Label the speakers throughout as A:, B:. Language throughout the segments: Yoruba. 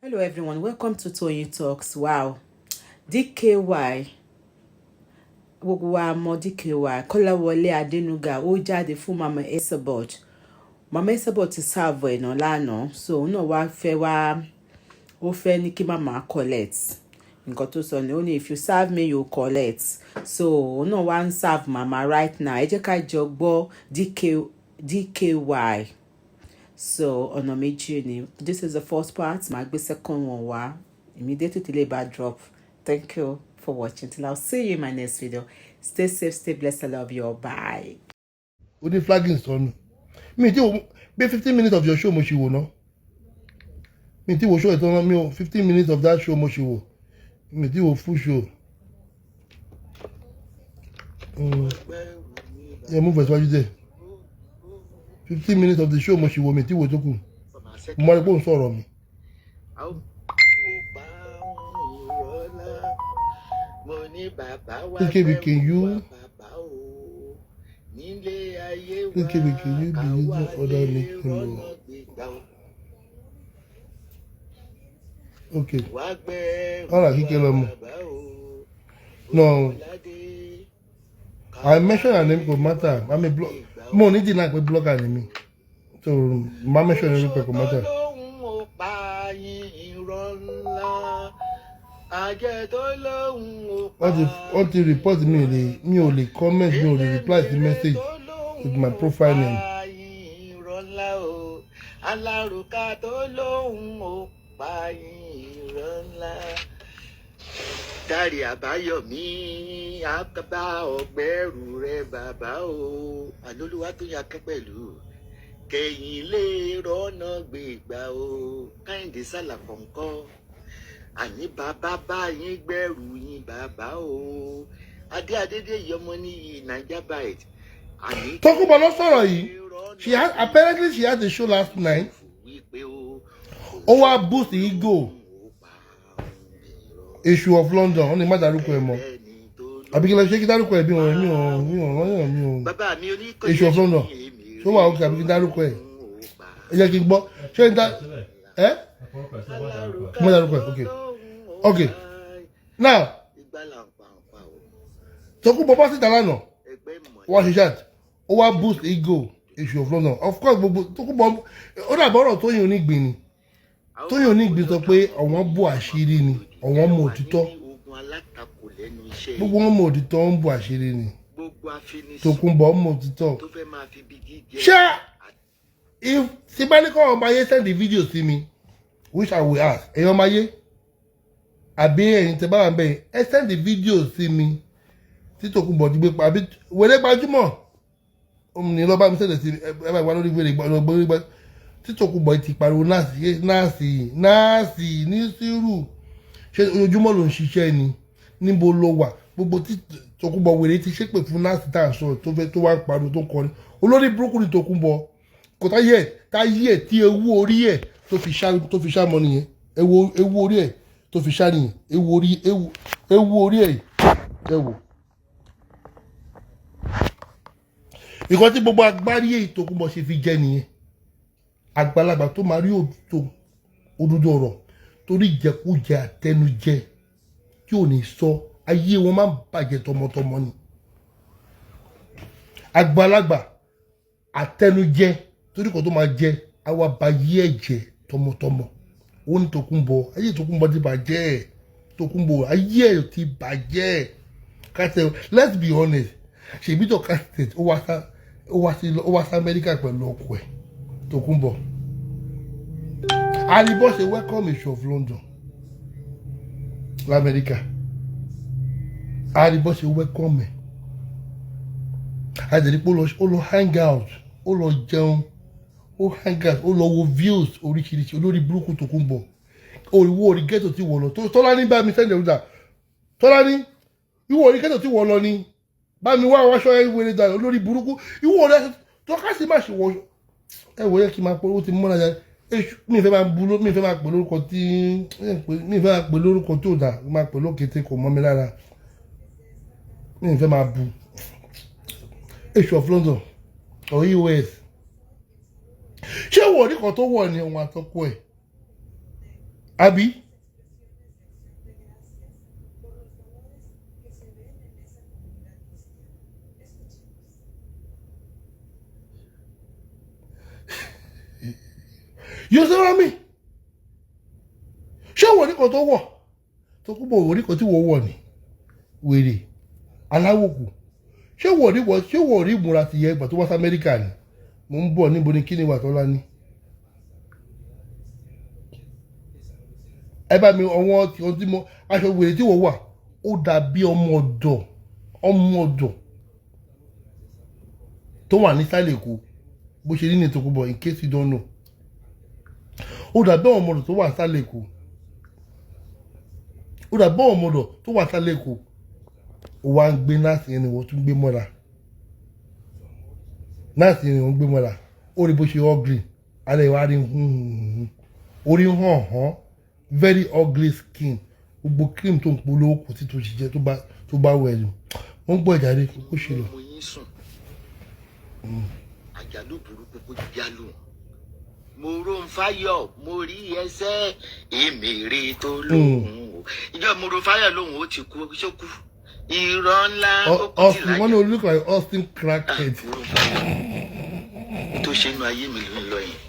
A: Hello everyone, welcome to Toyeen Talks. Wow, DKY, gbogbo wa mọ̀ DKY, Kọ́láwọlé Adénúgà, ó jáde fún Mama Esabod. Mama Esabod ti serve ẹ̀ náà lánàá, so òun náà wá fẹ́ wá, ó fẹ́ ní kí màmá collect. Nǹkan tó sọ ni, ó ní, "If you serve me, you collect." So òun náà wá ń serve màmá right now. Ẹ jẹ́ ká jọ gbọ́ DK, DKY. So ọ̀nà méjì ni. This is the first part. Màá gbé second one wá immediately tí lè bá drop. Thank you for watching. Till I'll see you in my next video, stay safe, stay blessed. I love you all. Bye.
B: Ó ní flagging sọnù. Mi tí wo bí 15 minutes of your show mo ṣì wò ná. Mi tí wo show ìtàn náà, mi ò, 15 minutes of that show mo ṣì wò. Mi tí wo full show. Ẹ mú fẹsíwájú dẹ. 15 minutes of the show mo ṣì wò, mi tí wo tó kù. Mo máa rí pé òun sọ̀rọ̀ mi.
C: A ó pa irọ́ ńlá. Mo ní bàbá wa
B: PKB, can
C: gbẹ́rù
B: you
C: wa bàbá o. Nílé ayé wa
B: PKB, can you be
C: ká wá
B: using other
C: lè
B: nickname?
C: rọ́nà gbégbá o.
B: Okay.
C: Wá gbẹ́rù
B: All right, kíkẹ́
C: wa
B: lọ́mọ.
C: bàbá o.
B: No.
C: Olúwaládé, ká
B: I
C: wá
B: mention her
C: lè
B: name, kò matter.
C: rọ́nà
B: I'm a blog.
C: gbégbá o.
B: Mo ní deny pé blogger ni mi. So má mention orúkọ ẹ̀, kò
C: Oṣó tó
B: matter.
C: lóhùn ó pa yín, irọ́ ńlá. Àjẹ́ tó lóhùn ó pa
B: Wọ́n ti report mi, lè mi ò lè comment, mi ò lè reply sí message with my profile name.
C: Irọ́ ńlá o. Alárùkà tó lóhùn ó pa yín, irọ́ ńlá. Dárí Àbáyọ̀mí àbá ọgbẹ́rù rẹ bàbá o. Àlólúwà tó yà kẹ́ pẹ̀lú kẹ̀yìn lè rọ́nà gbégbá o. Kẹ́hìndé Sàlàkọ̀ ńkọ́? Àní bàbá bá yín gbẹ́rù yín bàbá o. Adé Adédèyí ọmọ níyì Naija Bite àní.
B: Tókunbọ̀ ló sọ̀rọ̀ yìí. She had apparently she had a show last night.
C: Wípé o.
B: Ó wá boost ego Èṣù of London. Wọ́n ní má dárúkọ ẹ̀ mọ́. Àbí kí lọ ṣe kí dárúkọ ẹ̀ bí wọn? Mi ò rán mi ò.
C: Bàbá mi oníkòyí.
B: Èṣù of London. Ṣó wà ókè àbí kí dárúkọ ẹ̀? Ẹ jẹ́ kí n gbọ́. Ṣé n dá ẹ́ má dárúkọ ẹ̀? Okay. Now, Tókunbọ̀ bọ́ síta lánàá, wọ́n ṣe chat, ó wá boost ego Èṣù of London. Of course, gbogbo Tókunbọ̀, ó dàbọ̀ ọ̀rọ̀ Tóyìn Onígbìn ni. Tóyìn Onígbìn sọ pé àwọn bò àṣírí ni, àwọn mọ òtítọ́. Gbogbo wọn mọ òtítọ́, ń bò àṣírí ni. Tókunbọ̀ mọ òtítọ́. Ṣé if tí bá ní kọ́ ọmọ ayé send the video sí mi, which I will ask, ẹ̀yin ọmọ ayé àbí ẹ̀yin tẹ́ bá wà ń bẹ̀, ẹ send the video sí mi tí Tókunbọ̀ ti gbé pa, àbí wèrè gbajúmọ̀ òun ní lọ́ba mi send sí ẹ bá wà lórí wèrè gbajúmọ̀ tí Tókunbọ̀ ti pariwo nurse, nurse, nurse ní sírù. Ṣé ojoojúmọ́ ló ń ṣiṣẹ́ ni? Níbo ló wà? Gbogbo tí Tókunbọ̀ wèrè ti ṣépè fún nurse tá à ń sọ tó fẹ́ tó wá ń pariwo, tó ń kọrin. Olórí burúkú ni Tókunbọ̀. Kò táyé ẹ̀ táyé ẹ̀ tí ewu orí ẹ̀ tó fi ṣá mọ́ nìyẹn. Ewu orí ẹ̀ tó fi ṣá nìyẹn. Ewu orí, ewu orí ẹ̀, ẹ wò. Ìkan tí gbogbo agbárí èyí Tókunbọ̀ ṣe fi jẹ́ nìyẹn. Àgbàlagbà tó máa rí òtítọ́, òdodo ọ̀rọ̀, torí ìjẹkújẹ àtẹnujẹ tí ò ní sọ, ayé wọn máa ń bàjẹ́ tọmọtọmọ ni. Àgbàlagbà àtẹnujẹ torí kò tó máa jẹ àwa bá yí ẹ̀jẹ̀ tọmọtọmọ. Ó ní Tókunbọ̀, ayé Tókunbọ̀ ti bàjẹ́. Tókunbọ̀, ayé ẹ̀ ti bàjẹ́. Kátẹ, let's be honest, ṣèbí tó kátẹ ó wá sí Amẹ́ríkà pẹ̀lú ọkọ ẹ̀ Tókunbọ̀. Àríbọ̀ ṣe welcome Èṣù of London lamẹ́ríkà. Àríbọ̀ ṣe welcome ẹ̀. Àdèrè pé ó lọ hang out, ó lọ jẹun, ó hang out, ó lọ wo views oríṣiríṣi. Olórí burúkú Tókunbọ̀, òwò orí ghetto tí wọ́n lọ. Tọ́lá ní bá mi sẹ́ndẹ̀ ọ̀dà. Tọ́lá ní ìwọ orí ghetto tí wọ́n lọ ni bá mi wá aṣọ ẹ̀ wéré dànù. Olórí burúkú, ìwọ orí aṣọ tó ká sí má ṣe wọ ẹ wọ yẹ kí n máa polówó ti mọ́ra jáde. Èṣù mi fẹ́ máa bu, mi fẹ́ máa pè lórúkọ tí mi fẹ́ máa pè lórúkọ tó dà, máa pè lókété, kò mọ́ mi lára. Mi fẹ́ máa bu Èṣù of London or EOS. Ṣé wọ́n rí kan tó wọ̀ ní ohun àtọ́kọ ẹ̀? Àbí yóò ṣe wá mi? Ṣé wọ́n ní kan tó wọ̀ tó kú bọ̀, wọ́n ní kan tí wọ́n wọ̀ ni wèrè aláwòkù? Ṣé wọ́n rí wọ́n? Ṣé wọ́n rí ìmúra ti yẹ ìgbà tó wá sí Amẹ́ríkà ni? Mò ń bọ̀. Níbo ni? Kí ni wà tọ́lá ní? Ẹ bá mi ọwọ́n tí wọ́n tí mo aṣọ wèrè tí wọ́n wà, ó dàbí ọmọ ọ̀dọ̀, ọmọ ọ̀dọ̀ tó wà ní sálẹ̀ Èkó bó ṣe rí ní Tòkunbọ̀. In case you don't know, ó dàbí ọmọ ọ̀dọ̀ tó wà sálẹ̀ Èkó, ó dàbí ọmọ ọ̀dọ̀ tó wà sálẹ̀ Èkó. Ó wá ń gbé nurse yẹn ni wọ́n tún gbé mọ́ra. Nurse yẹn ni wọ́n gbé mọ́ra. Ó rí bó ṣe ugly alẹ́ ìwà rí hùn orí hàn hàn, very ugly skin. Gbogbo cream tó ń polówó kò sí tó ṣiṣẹ́ tó bá wẹ̀ lù. Wọ́n ń gbọ́ ìjà kó ṣe lọ.
C: Mo yín sùn, àjálù burúkú kó jálù. Mo rò ń fáyọ̀, mo rí ẹsẹ̀ èmèrè tó lóhùn o. Ìjọ mo rò fáyọ̀ lóhùn, ó ti kú, ṣó kú? Irọ́ ńlá, ó kú sí.
B: Austin, wọ́n ní o look like Austin crackhead.
C: Tó ṣe inú ayé mi ló ń lọ yẹn.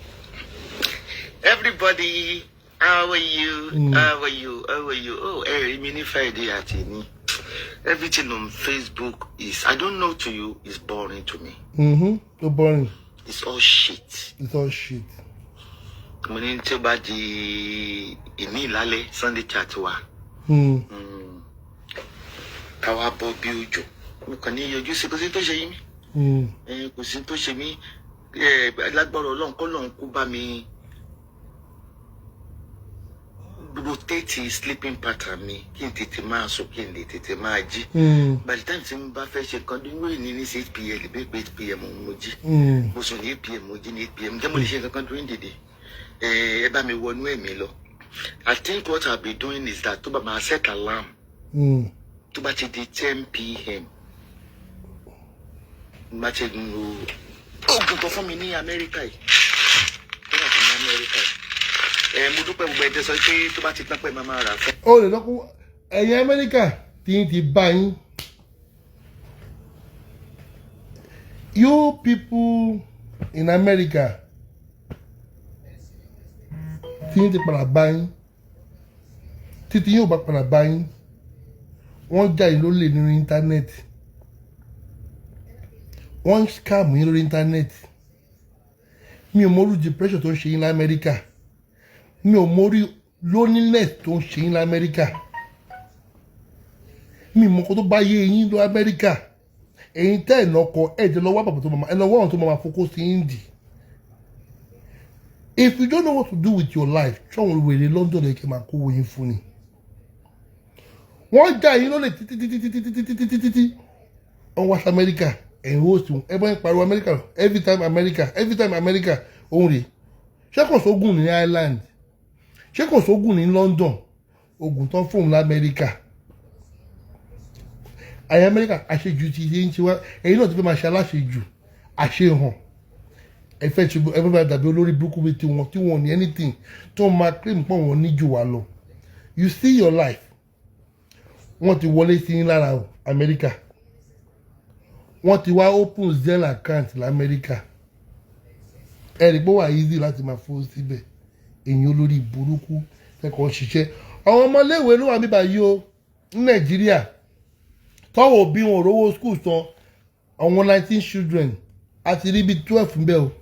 C: Everybody, how are you? How are you? How are you? Oh, ẹ rí mi ní Friday àti ní everything on Facebook is, I don't know, to you is boring to me.
B: Ó boring.
C: It's all shit.
B: It's all shit.
C: Mo ní tí ó bá di ìní ìlálẹ́ Sunday chat wa, káwa bọ́ bí òjò. Mo kàn ní yọjú sí, kò sí tó ṣe yín mi. Kò sí tó ṣe mí. Lágbára Ọlọ́run, kọ́ lọ́run kó bá mi rotate sleeping pattern mi, kí n tètè máa sùn, kí n lè tètè máa jí. By the time tí n bá fẹ́ ṣe nǹkan dúró ní 6 pm, bí pé 8 pm mo jí. Mo sùn ní 8 pm, mo jí ní 8 pm. Ǹjẹ́ mo lè ṣe nǹkan kan during the day? Ẹ bá mi wọnú ẹ̀mí lọ. I think what I'll be doing is that tó bá máa set alarm, tó bá ti di 10 pm, bá ti lo oògùn tó fún mi ní Amẹ́ríkà yìí, tó bá ti ní Amẹ́ríkà yìí, ẹ mo dúpẹ́ gbogbo ẹ̀ tẹ́ sọ pé tó bá ti tán pé máa máa rà fún.
B: Ó lè lọ́kọ́ ẹ̀yin Amẹ́ríkà tí ń ti bá yín. You people in America tí ń ti padà bá yín, títí yóò bá padà bá yín. Wọ́n jà yín lólè nínú íńtánẹ́ẹ̀tì, wọ́n ń scam yín lórí íńtánẹ́ẹ̀tì. Mi ò mọ̀rú depression tó ń ṣe yín lamẹ́ríkà, mi ò mọ̀rí loneliness tó ń ṣe yín lamẹ́ríkà, mi mọ̀ kó tó bá yé yín lọ Amẹ́ríkà. Ẹ̀yin tẹ́ ẹ̀ lọ́kọ, ẹ̀ jẹ́ lọ́wọ́ bàbá tó máa ẹ̀ lọ́wọ́ àwọn tó máa fokó sí yín dì. If you don't know what to do with your life, ṣọ́wọ́n wèrè London lè kí n máa kówó yín fún ni. Wọ́n já yín lólè títí títí títí títí títí títí tí wọ́n wá sí Amẹ́ríkà. Ẹ̀yin ó sì ẹ bá ń pariwo Amẹ́ríkà every time, Amẹ́ríkà every time, Amẹ́ríkà. Òun rèé. Ṣé kò sógun ní Ireland? Ṣé kò sógun ní London? Oògùn tán fóun lamẹ́ríkà. Àyè Amẹ́ríkà, àṣejù ti ṣe ń ṣe wá. Ẹ̀yin náà ti fẹ́ máa ṣe aláṣejù, àṣehàn. Ẹ fẹ́ ṣe, ẹ fẹ́ máa dàbí olórí burúkú bíi tiwọn tí wọn ò ní anything, tí wọ́n máa claim pọ̀ wọ́n ní jù wá lọ. You see your life, wọ́n ti wọlé sí yín lára o. Amẹ́ríkà, wọ́n ti wá open Zelle account lamẹ́ríkà. Ẹ rí pé ó wà easy láti máa fowó síbẹ̀. Èyí olórí burúkú kẹ́kọ̀ọ́ ṣiṣẹ́. Àwọn ọmọléèwé ló wà níbà yìí o ní Nàìjíríà, tọ́wọ́ òbí wọn ò rówó school san. Àwọn 19 children àti rí bíi 12 ń bẹ o.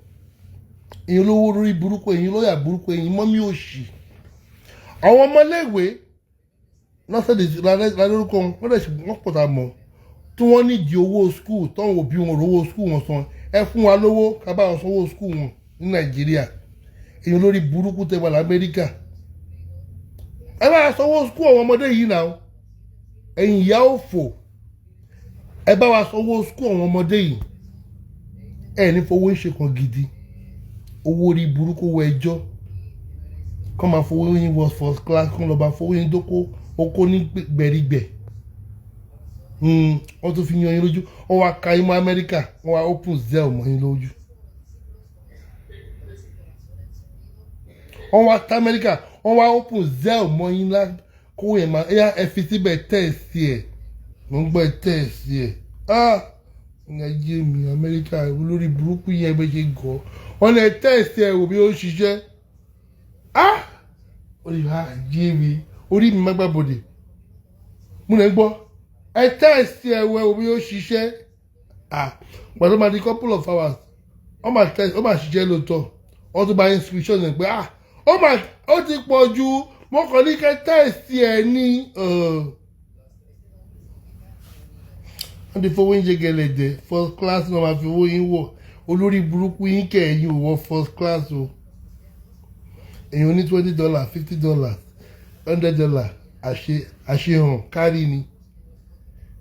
B: Èyí olówó lórí burúkú, èyí lọ́ọ̀yà burúkú, èyí mọ́mí òṣì. Àwọn ọmọléèwé lọ́sẹ̀dẹ̀ lórúkọ wọn, wọ́n dẹ̀ sì wọ́n pọ̀ tá a mọ̀ tí wọ́n nídìí owó school, tọ́wọ́ òbí wọn ò rówó school wọn san. Ẹ fún wa lówó ká bá wọn sanwó school wọn ní Nàìjíríà. Èyí olórí burúkú tẹ wà lamẹ́ríkà, ẹ bá sanwó school àwọn ọmọdé yìí náà. Ẹ̀yin ìyá òfò, ẹ bá wa sanwó school àwọn ọmọdé yìí. Ẹ ní fowó ń ṣe kan gidi. Owó orí burúkú wọ ẹjọ́ kọ́ máa fowó yín wọ first class, kọ́ lọ́ọ́ bá fowó yín dóko oko ní gbẹ̀rígbẹ̀. Wọ́n tún fi yan yín lójú. Wọ́n wá ka yín mọ́ Amẹ́ríkà, wọ́n wá open Zelle mọ́ yín lójú. Wọ́n wá ta Amẹ́ríkà. Wọ́n wá open Zelle mọ́ yín lá kó yẹn máa ẹ̀yà ẹ fi síbẹ̀ tẹ̀sí ẹ̀. Mo ń gbọ́ ẹ tẹ̀sí ẹ̀. Ah! Ní ayé mi, Amẹ́ríkà olórí burúkú yẹn bẹ́ ṣe gọ̀. Wọ́n lè tẹ̀sí ẹ̀ wò bí ó ṣiṣẹ́. Ah! Orí ayé mi, orí mi má gbàbọ̀dè. Mo lè gbọ́. Ẹ tẹ̀sí ẹ̀ wò bí ó ṣiṣẹ́. Ah! Pàtó máa di couple of hours. Wọ́n máa tẹ̀sí, ó máa ṣiṣẹ́ lóòótọ́. Wọ́n tún bá yín screenshot ẹ̀ pé ah! Ó máa ó ti pọ̀ ju mo kàn ní kẹ́ tẹ̀sí ẹ̀ ní. Wọ́n ti fowó yín ṣe gẹ̀lẹ̀dẹ̀ first class náà máa fi owó yín wọ̀. Olórí burúkú yín kẹ̀ ẹ̀yin ò wọ first class o. Èèyàn ní $20, $50, $100 àṣehàn kárí ni.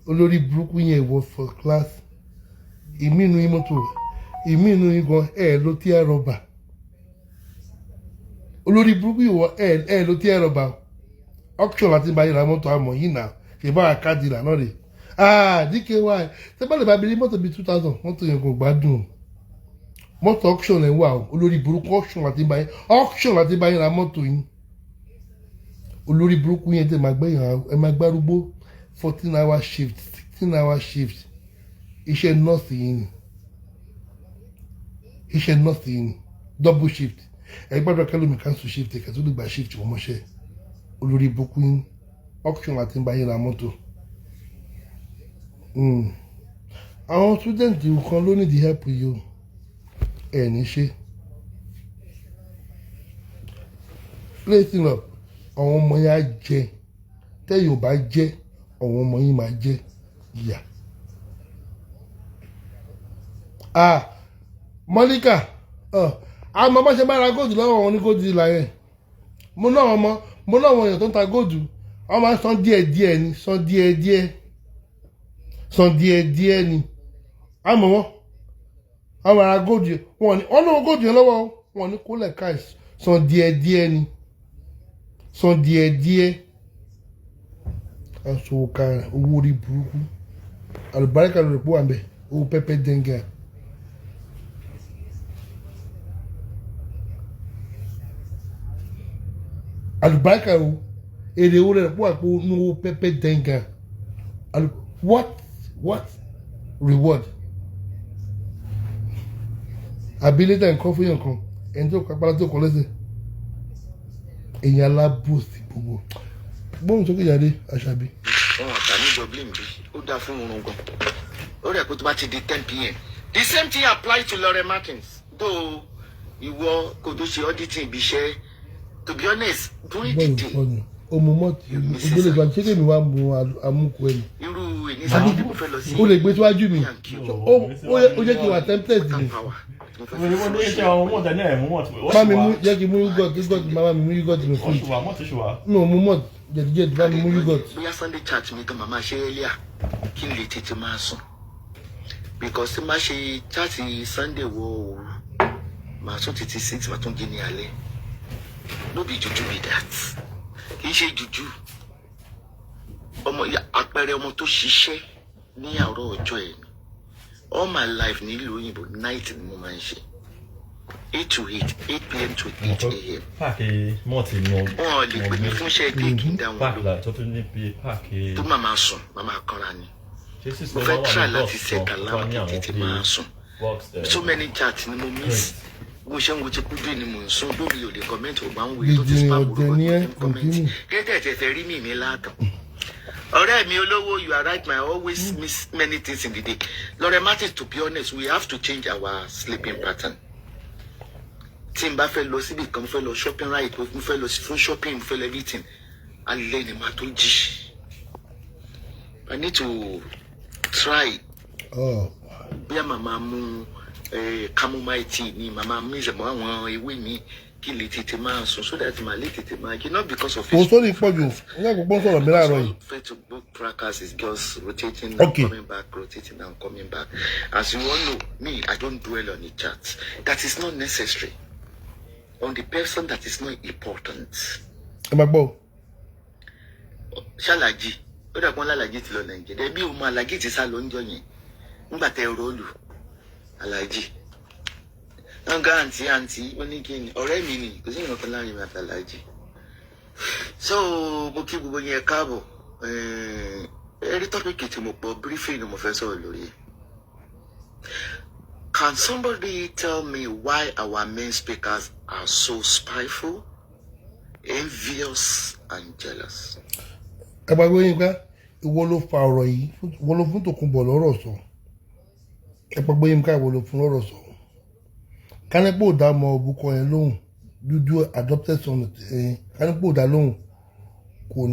B: Olórí burúkú yẹn wọ first class. Ìmí inú yín mọ́tò, ìmí inú yín gan ẹ̀ ló tí ẹ rọ̀bà. Olórí burúkú ìwọ ẹ̀ ló tí ẹ rọ̀bà. Auction láti bá yín ra mọ́tò àmọ́ yìí nà ṣe bá àkádìí là náà rè. Ah, DKY ṣé bá lè bá mi rí mọ́tò bíi 2,000, mọ́tò yẹn kò gbádùn. Mọ́tò auction ẹ̀ wà o. Olórí burúkú, auction láti bá yín ra mọ́tò yín. Olórí burúkú yẹn tẹ̀ máa gbẹ̀yìn ẹ máa gbárùgbó 14 hour shift, 16 hour shift. Iṣẹ́ nọ́ọ̀sì yìí ni, iṣẹ́ nọ́ọ̀sì yìí ni double shift. Ẹ gbọ́dọ̀ kẹ́lómi cancel shift ẹ̀kẹ́ tó lè gba shift wọ́n mọ́ṣẹ́. Olórí burúkú yín, auction láti bá yín ra mọ́tò. Àwọn student kan ló need help yìí o. Ẹ̀ ní ṣe listen up. Àwọn ọmọ yẹn á jẹ tẹ́yìn ò bá jẹ́, àwọn ọmọ yín máa jẹ ìyà. Ah, Mọ́níkà, àmọ́ bá ṣe bá ra gold lọ́wọ́ wọn ní gold dealer yẹn. Mo náà ọmọ mo náà àwọn èèyàn tó ń ta gold, wọ́n máa ń san díẹ̀ díẹ̀ ni, san díẹ̀ díẹ̀, san díẹ̀ díẹ̀ ni. Àmọ́ wọ́n àwọn ará gold yẹn, wọ́n ní wọ́n lówó gold yẹn lọ́wọ́, wọ́n ní kólẹ̀ cash, san díẹ̀ díẹ̀ ni, san díẹ̀ díẹ̀. Aṣọ ká owó orí burúkú, àlùbáríkà lórí pọ̀ wà ń bẹ̀, owó pẹ́pẹ́ dẹ́ngà. Àlùbáríkà o, èrè owó rẹ̀ pọ̀ àpò ní owó pẹ́pẹ́ dẹ́ngà. What reward? Àbí létà nǹkan fún yàn kan, ẹni tó kápá tó kọ lẹ́sẹ̀, èèyàn alábòsí gbogbo. Gbóhùn sókè jáde, Àṣàbí.
C: Wọn ò tà ní Dublin bí ó dáa fún oorun gan. Ó rẹ̀ pé tó bá ti di 10 p.m. The same thing apply to Lauren Martins, though ìwọ kò tó ṣe auditing ibi iṣẹ́, to be honest, during the day.
B: Ó mu mọ́ọ̀tì ògbólé ìgbà ṣé kèmí wá mu amúkú ẹni.
C: Irú èní Saturday, mo fẹ́ lọ sí
B: Ó lè gbé síwájú mi, ó jẹ́ kí n wà tempted ni. Bá mi mú, jẹ́ kí n mú yogurt, yogurt má bá mi mú yogurt mi fún mi. Ò mú mọ́ọ̀tì jẹ̀díjẹ̀dí, bá mi mú yogurt.
C: Bóyá Sunday chat mi gan, màmá ṣe earlier kí n lè tètè máa sùn, because tí má ṣe chat Sunday wọ òru, màá tún tètè 6, màá tún jí ní alẹ́. No be juju be that, kì í ṣe juju. Ọmọ àpẹẹrẹ ọmọ tó ṣiṣẹ́ ní àárọ̀ ọjọ́ ẹ̀ ni. All my life nílùú òyìnbó, night ni mo máa ń ṣe, 8 to 8, 8 p.m. to 8 a.m.
D: Páàkì mọ́ọ̀tì mọ́.
C: Wọn ò lè pè mí fún iṣẹ́ dé kí n dá wọn
D: Páàkì
C: lò.
D: là tó tún ní bí páàkì.
C: Tó máa máa sùn, máa máa kanra ni.
D: Ṣé sísọ
C: Mo fẹ́
D: wà
C: try
D: ní
C: láti
D: box
C: set
D: kan tó wá
C: alarm
D: ní
C: kí n
D: àwọn
C: tètè
D: bíi
C: máa sùn.
D: box,
C: So many chats ni mo miss. Bó ṣe ń wo ti kúndùn ni mò ń sún lórí, ò lè comment, ò bá ń wòye tó ti
B: Gbèjì
C: spam
B: ọ̀dẹ̀
C: orúkọ
B: ni
C: tó
B: ẹ́,
C: ti ń comment.
B: continue.
C: Kẹ́tẹ̀ tẹ̀tẹ̀ rí mi mi látàn. Ọ̀rẹ́ mi olówó, you are right, I always miss many things in the day. Lorraine Martins, to be honest, we have to change our sleeping pattern. Tí n bá fẹ́ lọ síbi kan, mo fẹ́ lọ shopping, right, mo fẹ́ lọ fún shopping, mo fẹ́ lọ everything, alẹ́ ni màá tó jí. I need to try.
B: Oh.
C: Bóyá màmá mu chamomile tea ni màmá mix mọ́ àwọn ewé mi kí lè tètè máa sùn, so that màá lè tètè máa jí, not because of
B: Kò sórí pọ̀ jù nígbà gbogbo ń sọ̀rọ̀ mi láàárọ̀ yìí.
C: Book trackers is just rotating and coming back, rotating and coming back. As you all know, me, I don't dwell on the chat. That is not necessary. On the person that is not important.
B: Ẹ máa gbọ́ o.
C: Ṣàlàjì, ó dà pọ́n lálàjì ti lọ Nàìjíríà. Bí o mọ Alájì ti sá lọ ń jọ yẹn. Nígbà tẹ róòlù, Alájì. Wọ́n gá àǹtí àǹtí, ó ní kí ni ọ̀rẹ́ mi ni, kò sí ìrànkan láàrin mi àti Alájì. So mo kí gbogbo yẹn káàbọ̀. Ẹ̀rí topic tí mo pọ̀ briefing ni mo fẹ́ sọ̀rọ̀ lórí. Can somebody tell me why our main speakers are so spiteful, envious and jealous?
B: Ẹ gbàgbé yín pé ìwọ ló fa ọ̀rọ̀ yìí, ìwọ ló fún Tòkunbọ̀ lọ́rọ̀ sọ. Ẹ gbàgbé yín ká, ìwọ ló fún lọ́rọ̀ sọ. Kánípò dá ọmọ òbúkọ yẹn lóhùn, dúdú adopted son ẹ̀, kánípò dá lóhùn, kò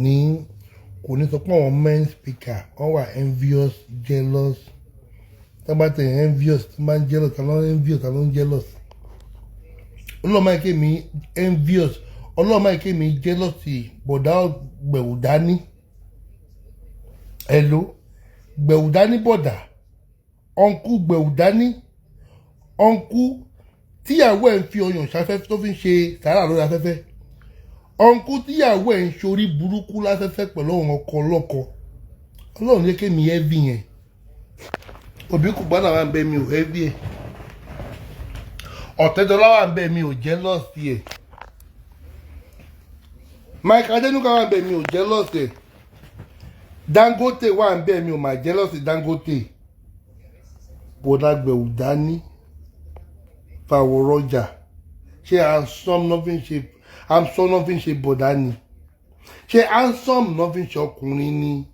B: ní sọ pé àwọn men speaker wọ́n wà envious, jealous. Tá bá tẹ̀ envious, tó bá ń jealous, ta ló ń envious, ta ló ń jealous? Ọlọ́mọ ike mi envious, ọlọ́mọ ike mi jealous. Bọ̀dá gbẹ̀wò dání, hello, gbẹ̀wò dání, bọ̀dà uncle gbẹ̀wò dání, uncle tíyàwó ẹ̀ ń fi ọyàn sáfẹ́fẹ́ tó fi ń ṣe sàárà lórí afẹ́fẹ́, uncle tíyàwó ẹ̀ ń ṣorí burúkú láfẹ́fẹ́ pẹ̀lú àwọn ọkọ ọlọ́kọ. Ọlọ́run jẹ́ kémi heavy yẹn. Òbí kò gbọ́dọ̀ wà ń bẹ, mi ò heavy ẹ̀. Ọ̀tẹ́dọ́lá wà ń bẹ, mi ò jealous ẹ̀. Mike Adenuga wà ń bẹ, mi ò jealous ẹ̀. Dangote wà ń bẹ, mi ò mà jealous Dangote. Bọ́dà gbẹ̀wò dání, fàwọ̀rọ̀jà, ṣé handsome náà fi ń ṣe, handsome náà fi ń ṣe bọ̀dá ni? Ṣé handsome náà fi ń ṣe ọkùnrin ni?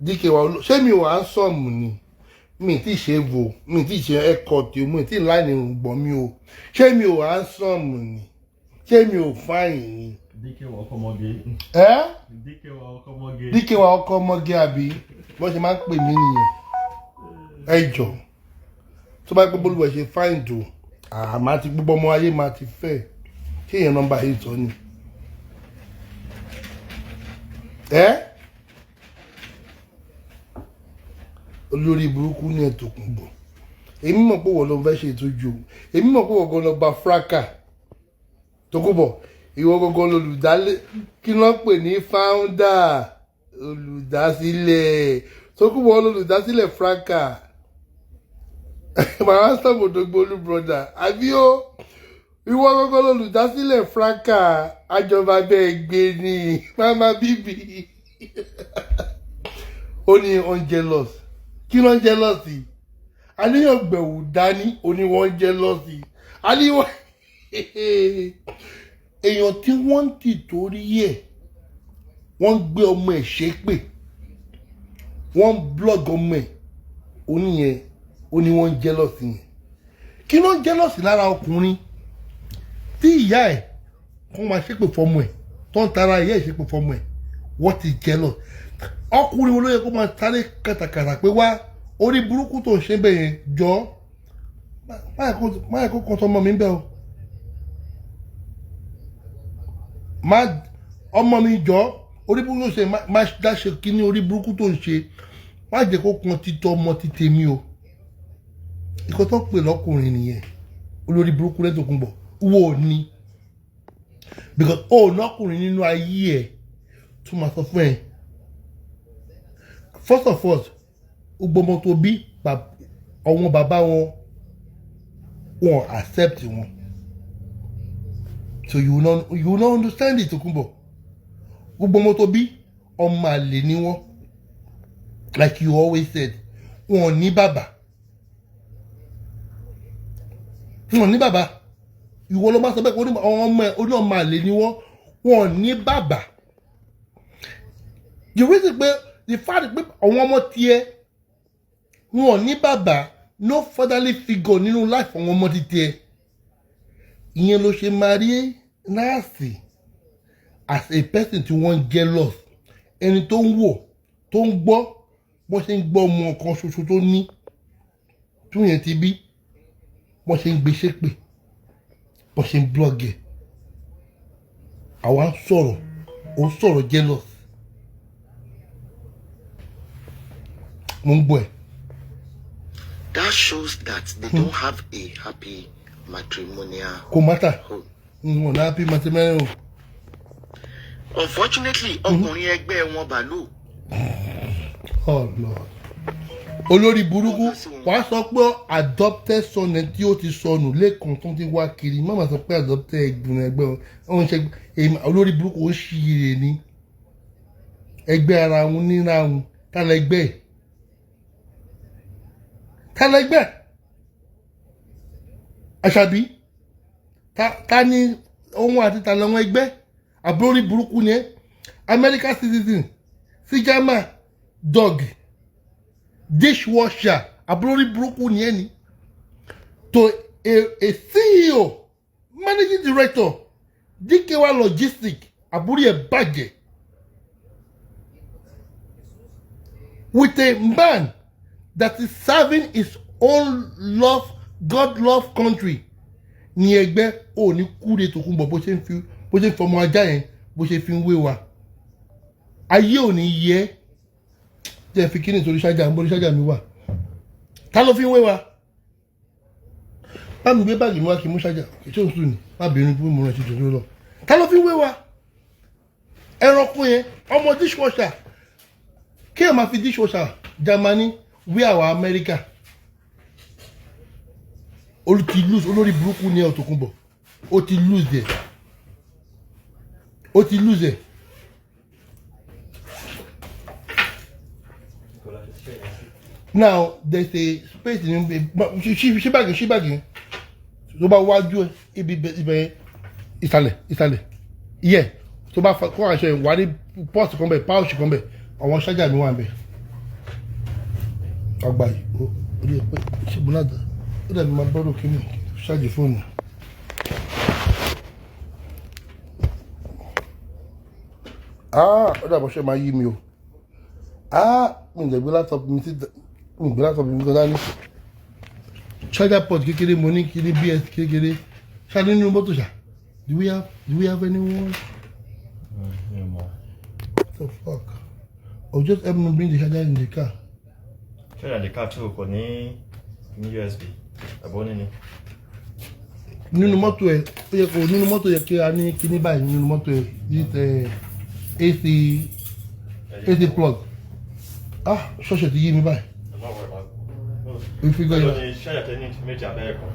B: Díkẹ́ wa, ṣé mi ò handsome ni? Mi ti ṣe vo, mi ti ṣe haircut o, mi ti láìní gbọ̀n mi o. Ṣé mi ò handsome ni? Ṣé mi ò fine ni?
D: Díkẹ́ wa ọkọ ọmọge.
B: Ẹ́.
D: Díkẹ́ wa ọkọ ọmọge.
B: Díkẹ́ wa ọkọ ọmọge, àbí bọ́n ṣe máa ń pè mí nìyẹn? Ẹ jọ, tó bá gbé bólúwẹ̀ ṣe fine tó, àmà ti gbogbo ọmọ ayé máa ti fẹ́. Ṣé èèyàn nọ́mbà yìí sọ ni ẹ? Olórí burúkú ní ẹ̀tọ́kùn bọ̀. Èmi mọ̀ pé wọ́n ló fẹ́ ṣe ìtọ́jú o. Èmi mọ̀ pé wọ́n gan lọ gba fraka Tókunbọ̀. Ìwọ gangan lolùdálé, kí ló ń pè ní founder, olùdásílẹ̀. Tókunbọ̀ lolùdásílẹ̀ fraka. Màá sọ̀bọ̀ dògbòlù brother, àbí ó ìwọ gangan lolùdásílẹ̀ fraka? Àjọba bẹ́ẹ̀ gbé ní mama bíbí. Ó ní on jealous. Kí ló ń jealous yìí? Àníyàn gbẹ̀wù dání, ó ní wọ́n jealous yìí. Àníwọ̀n èèyàn tí wọ́n ń tì torí ẹ̀, wọ́n ń gbé ọmọ ẹ̀ ṣépè, wọ́n ń blog ọmọ ẹ̀, oníyẹn ó ní wọ́n ń jealous yẹn. Kí ló ń jealous lára ọkùnrin tí ìyá ẹ̀ kó máa ṣépè fọmọ ẹ̀, tó ń tara ìyá ẹ̀ ṣépè fọmọ ẹ̀? What is jealous? Ọkùnrin wo ló yẹ kó máa sáré kàtàkàtà pé wá, orí burúkú tó ń ṣe bẹ́ẹ̀ yẹn, jọ, má yẹ kó kọ́ tọmọ mi bẹ́ẹ̀ o, má ọmọ mi jọ, orí burúkú tó ń ṣe, má dáṣe kíní, orí burúkú tó ń ṣe, má jẹ́ kó kan títọ́ ọmọ títẹ̀ mi o. Ìkọ́ tó ń pè lọ́kùnrin nìyẹn. Olórí burúkú lẹ́tọ̀kùnbọ̀ wo ni, because o nọkùnrin nínú ayé ẹ̀ tó máa sọ fún ẹ. First of all, gbogbo ọmọ tó bí, àwọn bàbá wọn, wọn accept wọn, so you will not understand it. Tókunbọ̀, gbogbo ọmọ tó bí, ọmọ àlè ni wọn. Like you always said, wọn ò ní bàbá, wọn ò ní bàbá. Ìwọ ló máa sọ bẹ́ẹ̀ pé ọmọ ẹ, ó ní ọmọ àlè ni wọ́n, wọn ò ní bàbá. The reason pé, the fact pé àwọn ọmọ tiẹ̀ wọn ò ní bàbá, no fatherly figure nínú life àwọn ọmọ ti tiẹ̀, ìyẹn ló ṣe máa rí nurse as a person tí wọ́n ń jealous. Ẹni tó ń wò, tó ń gbọ́ bọ́n ṣe ń gbọ́ ọmọ kan ṣoṣo tó ní tún yẹn ti bí, bọ́n ṣe ń gbé ṣépè, bọ́n ṣe ń blog ẹ̀, àwa ń sọ̀rọ̀, ó ń sọ̀rọ̀ jealous. Mo ń gbọ́ ẹ̀.
C: That shows that they don't have a happy matrimonial
B: Kò matter.
C: home.
B: N ò ní happy matrimonial o.
C: Unfortunately, ọkùnrin ẹgbẹ́ wọn bàálù
B: Oh Lord. Olórí burúkú, wàá sọ pé adopted son ẹ tí ó ti sọnù lẹ́ẹ̀kan tó ti wá kiri. Má má sọ pé adopted ẹgbùn ẹgbẹ́ ọ ń ṣe èmi. Olórí burúkú, ó ṣiyèrè ni ẹgbẹ́ ara wọn níra wọn. Tálẹ́gbẹ́ tálẹ́gbẹ́ Àṣàbí, ta ni òun àti ta lọ́wọ́ ẹgbẹ́? Àbúrò burúkú ni ẹ́. American citizen sí German dog dishwasher, àbúrò burúkú ni ẹ́ ni to a CEO, managing director DKY Logistics. Àbúrò ẹ̀ bàjẹ́ with a man that is serving his own love, God love country ní ẹgbẹ́ ò ní kúre. Tòkunbọ̀, bó ṣe ń fọmọ ajá yẹn, bó ṣe fi ń wé wa, ayé ò ní yẹ. Jẹ́ fi kíni torí ṣájà ń bọ́ ní ṣájà mi wà. Ta ló fi ń wé wa? Bá mi gbé báàgì mi wá kí n mú ṣájà kí tí ò ń sùn ní. Má bínú pé mo rìn ṣe jòjò lọ. Ta ló fi ń wé wa? Ẹranko yẹn, ọmọ dishwasher, kí ẹ máa fi dishwasher Germany wé àwa Amẹ́ríkà. Ó ti lose. Olórí burúkú ní ẹ, Tòkunbọ̀. Ó ti lose ẹ, ó ti lose ẹ. Now there's a space in ṣí báàgì, ṣí báàgì tó bá wájú ẹ, ibi ibẹ̀ yẹn, ìsàlẹ̀ ìsàlẹ̀ yẹ tó bá kó aṣọ yẹn wà ní pọ́ọ̀sì kan bẹ̀, pouch kan bẹ̀, àwọn ṣájà mi wà ń bẹ̀. Ọgbà yìí ó rí ẹ pé ṣé mo náà ó dàbí máa bọ́rọ̀ kí ni ṣáàjì fóònù. Ah, ó dàbọ̀ ṣe máa yí mi o. Ah, mi ò dẹ̀ gbé laptop mi sí, mi ò gbé laptop mi kan dání. Charger port kékeré mo ní, kíní bs kékeré ṣáà nínú mọ́tò ṣá. Do we have anyone?
D: Mi ò mọ̀.
B: What the fuck? Or just help me bring the charger in the car.
D: Ṣé ìrìnàjò ká tó kò ní USB àbọ̀ níní?
B: Nínú mọ́tò ẹ̀, ó yẹ kó nínú mọ́tò yẹ kí a ní kíní báyìí nínú mọ́tò ẹ̀, this AC plug. Ah, ṣọ́ọ̀ṣì ti yí mi báyìí.
D: Ẹ má wọ̀ ẹ́ máa.
B: We figure it out.
D: Ní ṣáàjà tẹ ní méjì abẹ́rẹ́ kan.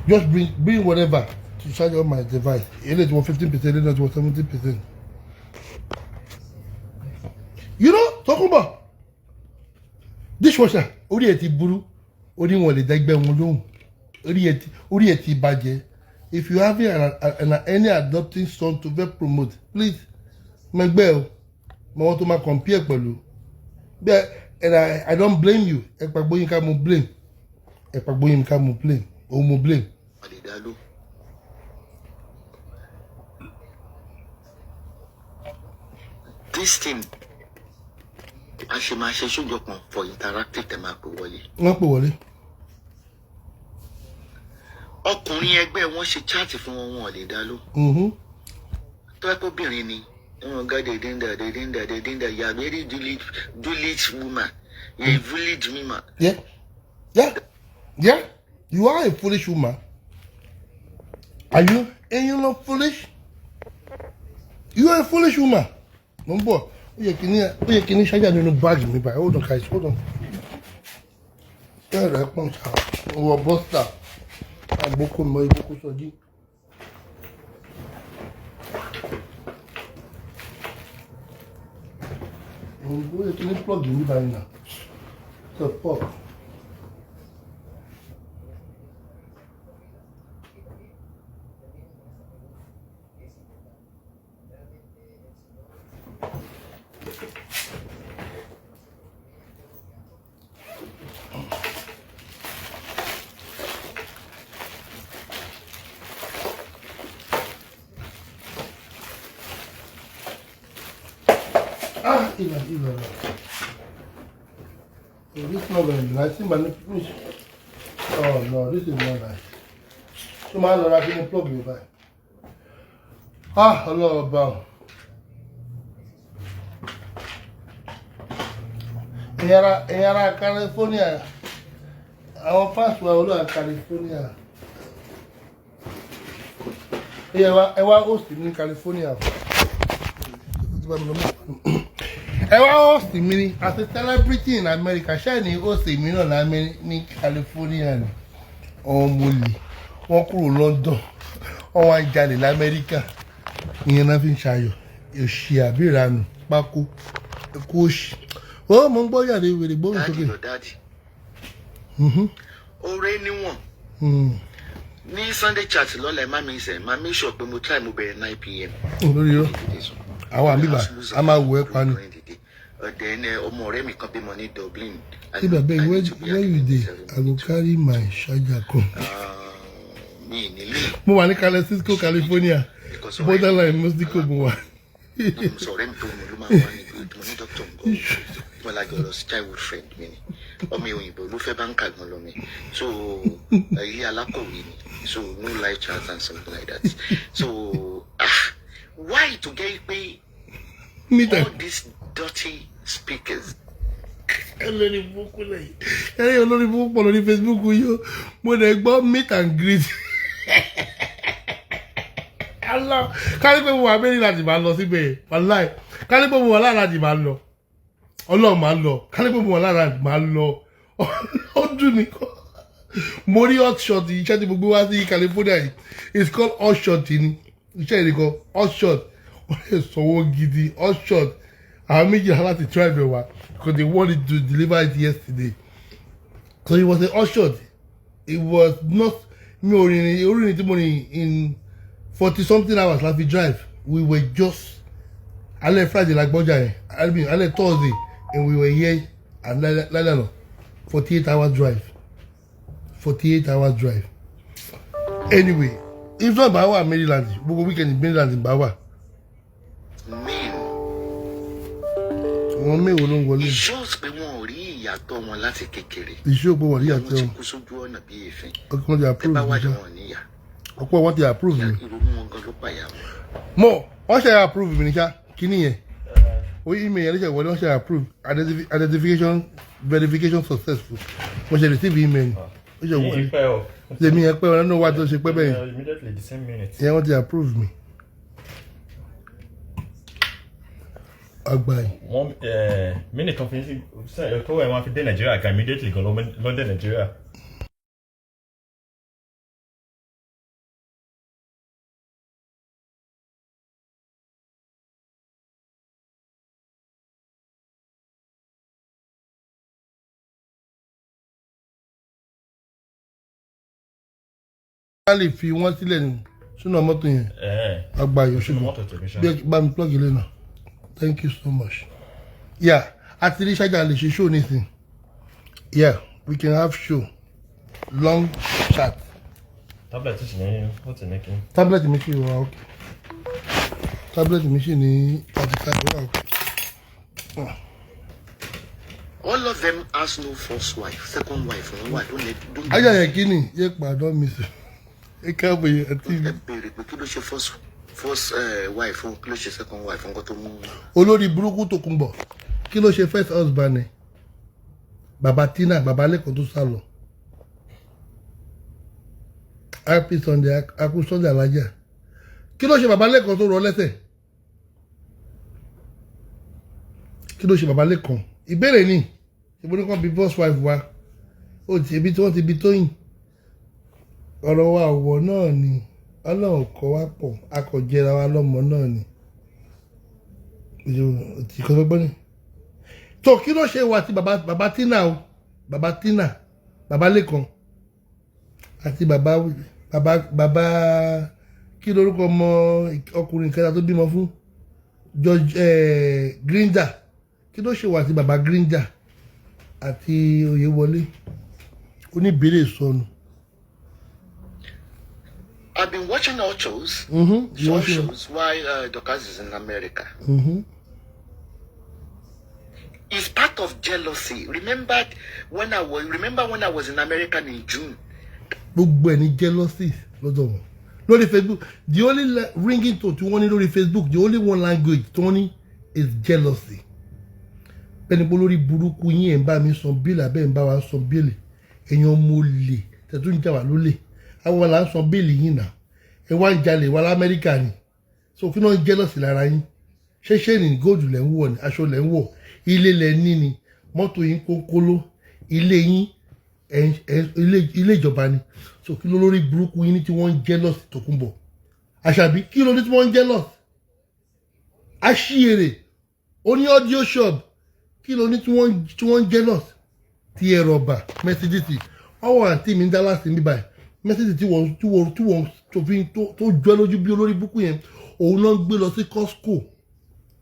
B: Just bring whatever to charge all my device. Eléyìí ti wọ 15%, eléyìí ti wọ 70%. You know, Tokunbo, dishwasher, orí ẹ̀ ti burú, orí wọn lè dẹ́gbẹ́ wọn lóhùn, orí ẹ̀ ti bàjẹ́. If you have an any adopting son to get promote, please, mẹgbẹ́ o, mọ wọn tó máa compare pẹ̀lú. Bẹ́ẹ̀, and I don't blame you. Ẹ̀pà Gbóyínká mo blame. Ẹ̀pà Gbóyínká mo blame. Òun mo blame.
C: Àlèdáló. This thing a ṣe máa ṣe sójọ kan for interactive, tẹ máa pè wọlé.
B: Wọ́n pè wọlé.
C: Ọkùnrin ẹgbẹ́ wọn ṣe chat fún wọn, wọn ò lè dá ló. Tó ẹ kó obìnrin ni wọn gàdé díndà díndà díndà, you are very foolish woman, you are a foolish woman.
B: Yeah. You are a foolish woman. Are you? Ain't you not foolish? You are a foolish woman. Mo ń bọ̀. Ó yẹ kí ní ṣájà nínú báàgì mi báyìí. Hold on, guys, hold on. Bẹ́ẹ̀ rẹ̀ pọ̀n ṣá. Wọ bọ́sítà. Àgbókò mọ ìgbókò sọjí. Ó yẹ kí ní plug mi báyìí náà. The fuck? Ah, ìlà ìlà ìlà. Oh, this not very nice. See, man, oh no, this is not nice. So máa lọ ra kí ni plug mi báyìí. Ah, Ọlọ́run bá o. Ẹ̀yin ará California, àwọn fans wa olúwa California. Ẹ̀yin ẹ wá host ní California. Ẹ wá host mi ni as a celebrity in America, ṣáà ní host mi náà lámẹ́ ní California ni. Ọmọ olè, wọ́n kúrò London, wọ́n wá ń jalè l'Amẹ́ríkà. Ìyẹn náà fi ń ṣayọ̀, òṣì àbí ìranù, pákó, ẹkú òṣì. Ó mọ̀ ń gbọ́ yàrá ìwèrè gbóhùn
C: Daddy
B: sókè.
C: lọ daddy. Oore níwọ̀n. Ní Sunday chat lọ́la, ẹ má mi sẹ̀, má make sure pé mo try, mo bẹ̀rẹ̀ 9 p.m.
B: Lórí irọ́. Àwọn àmì bá a máa wò ẹ́ pa ni.
C: Ọ̀dẹ̀ ẹni ọmọ ọ̀rẹ́ mi kan bímọ ní Dublin.
B: See abeg, where you dey? I go carry my charger come.
C: Mi nílé.
B: Mo wà ní Cisco, California,
C: Because ọ̀rẹ́
B: borderline Mexico mo wà.
C: mi sọ, ọ̀rẹ́ mi tó mọ ló máa wá níbi mo ní doctor nǹkan wọn lájọ lọ sí, childhood friend mi ni, ọmọ òyìnbó ló fẹ́ báńkà gan lọ mi, so ilé alákọ̀wé ni, so no life chance and something like that. So ah, why to get pé
B: Meet
C: all
B: and
C: these dirty speakers?
B: Olórí burúkú lẹ́yìn ẹ̀rí, olórí burúkú pọ̀ lórí Facebook yìí o. Mo lè gbọ́ meet and greet. Allah, kárí pé mo wà Maryland máa lọ síbẹ̀, wàláì, kárí pé mo wà lára máa lọ, Ọlọ́run máa lọ, kárí pé mo wà lára máa lọ. Ó dùn mí kọ́. Mo rí hot shot. Iṣẹ́ tí mo gbé wá sí California yìí, it's called hot shot ni iṣẹ́ yìí nìkan, hot shot. Wọ́n lè sanwó gidi, hot shot. Àwọn méjìlá láti drive ẹ̀ wá because they wanted to deliver it yesterday, so it was a hot shot. It was not, mi ò rìnrìn orí tí mo rìn in 40 something hours la fi drive. We were just alẹ́ Friday la gbọ́jà yẹn, I mean alẹ́ Thursday, and we were here and lálẹ́ àná, 48 hour drive, 48 hour drive. Anyway, if not, bá wà Maryland gbogbo weekend, Maryland bá wà.
C: Men.
B: Wọn mẹ́wòó ló ń wọlé.
C: It shows pé wọn ò rí ìyàtọ̀ wọn láti kékeré.
B: Ìṣó pé wọ́n rí
C: Wọn
B: àti
C: ti kú sójú ọ̀nà bí èéfín.
B: Ọkọ̀ wọn ti
C: Tẹ
B: approve
C: bá
B: mi
C: wájú
B: ṣá.
C: wọn níyà.
B: Ọ̀pọ̀ wọn ti approve mi.
C: Ìrònú wọn gan ló pàyà wọn.
B: Mo wọ́n ṣe approve mi ní ṣá. Kíní yẹn, orí email yẹn ló ṣe wọlé. Wọ́n ṣe approve, identification verification successful. Mo ṣe receive email, ó ṣe
D: Yìí
B: wọlé.
D: pẹ́ o.
B: Tèmi yẹn pẹ́ wọn nínú wa tó ṣe pẹ́ bẹ́ẹ̀.
D: Immediately, the same minute.
B: Yẹn wọ́n ti approve mi. Àgbà yìí.
D: One minute tó fi tó ẹ̀ wọ́n fi dé Nàìjíríà gan, immediately gan ló dé Nàìjíríà.
B: Wọ́n lè fi wọ́n sílẹ̀ ní sínú mọ́tò yẹn. Àgbà yìí.
D: Sínú
B: Ṣùgbọ́n
D: mọ́tò tèmi ṣá.
B: Bí bá mi plug ilé náà. Thank you so much. Yeah, àti rí ṣájà lè ṣe show nísìn. Yeah, we can have show, long chat.
D: Tablet sì ní ó ti ní kí.
B: Tablet mi ṣì wà, okay. Tablet mi ṣì ní 35, wà, okay.
C: All of them has no first wife, second wife wọn wà. Don't let, don't.
B: Ajá yẹn kí ni yé pàdán mi sùn, ẹ káàbọ̀ yẹn àti
C: Ẹ béèrè pé kí ló ṣe first wife fún, kí ló ṣe second wife fún, nǹkan tó mú.
B: Olórí burúkú tó kún bọ̀, kí ló ṣe first husband ẹ, bàbá Tina, bàbá lẹ́kọ̀ọ́ tó sá lọ? Happy Sunday, akú Sunday alájà. Kí ló ṣe bàbá lẹ́kọ̀ọ́ tó rọ lẹ́sẹ̀? Kí ló ṣe bàbá lẹ́kọ̀ọ́? Ìbéèrè ni. Ìbò ní kàn bí first wife wa, ó ti ibi tí wọ́n ti bí Tóyìn. Ọ̀rọ̀ wa ọ̀wọ̀ náà ni Ọlọ́run kọ́ wa pọ̀, a kò jẹra wa lọ́mọ náà ni ti kọ́ gbọ́ ni. Tó kí ló ṣe wà tí bàbá Tina o, bàbá Tina, bàbá Lẹ́kan àti bàbá kí lórúkọ ọmọ ọkùnrin kẹta tó bímọ fún George Grinder? Kí ló ṣe wà tí bàbá Grinder àti Oyèwọlé oníbèrè sọnù?
C: I've been watching all shows,
B: You
C: some
B: watch it?
C: shows while Dorcas is in America. It's part of jealousy. Remember when I was in America in June?
B: Gbogbo ẹ̀ ní jealousy lọ́dọ̀ wọn lórí Facebook. The only ringing tone tí wọ́n ní lórí Facebook, the only one language tí wọ́n ní is jealousy. Bẹ́ẹ̀ni pé lórí burúkú yín, ẹ̀ ń bá mi san bill, abẹ́ ń bá wa san bill. Èèyàn mo lè tẹ̀tún ń jà wá lólè, àwọn là ń san bill yín náà. Ẹ wá ń jalè wá lamẹ́ríkà ni, so kí náà ń jealousy lára yín? Ṣé ní gold lẹ̀ ń wọ̀ ni, aṣọ lẹ̀ ń wọ̀, ilé lẹ̀ ní ni, mọ́tò yín kónkóló, ilé yín ilé ìjọba ni. So kí ló lórí burúkú yín ní tí wọ́n ń jealous Tòkunbọ̀ Àṣàbí? Kí ló ní tí wọ́n ń jealous? Aṣíèrè ó ní audio shop. Kí ló ní tí wọ́n ń jealous? Tí ẹ̀rọ ọba Mercedes ọwọ́ àǹtí mi ń dá láti mi báyìí, Mercedes tí wọ́n tó fi tó jọ ẹ́ lójú bí olórí búkú yẹn, òun náà ń gbé lọ sí Costco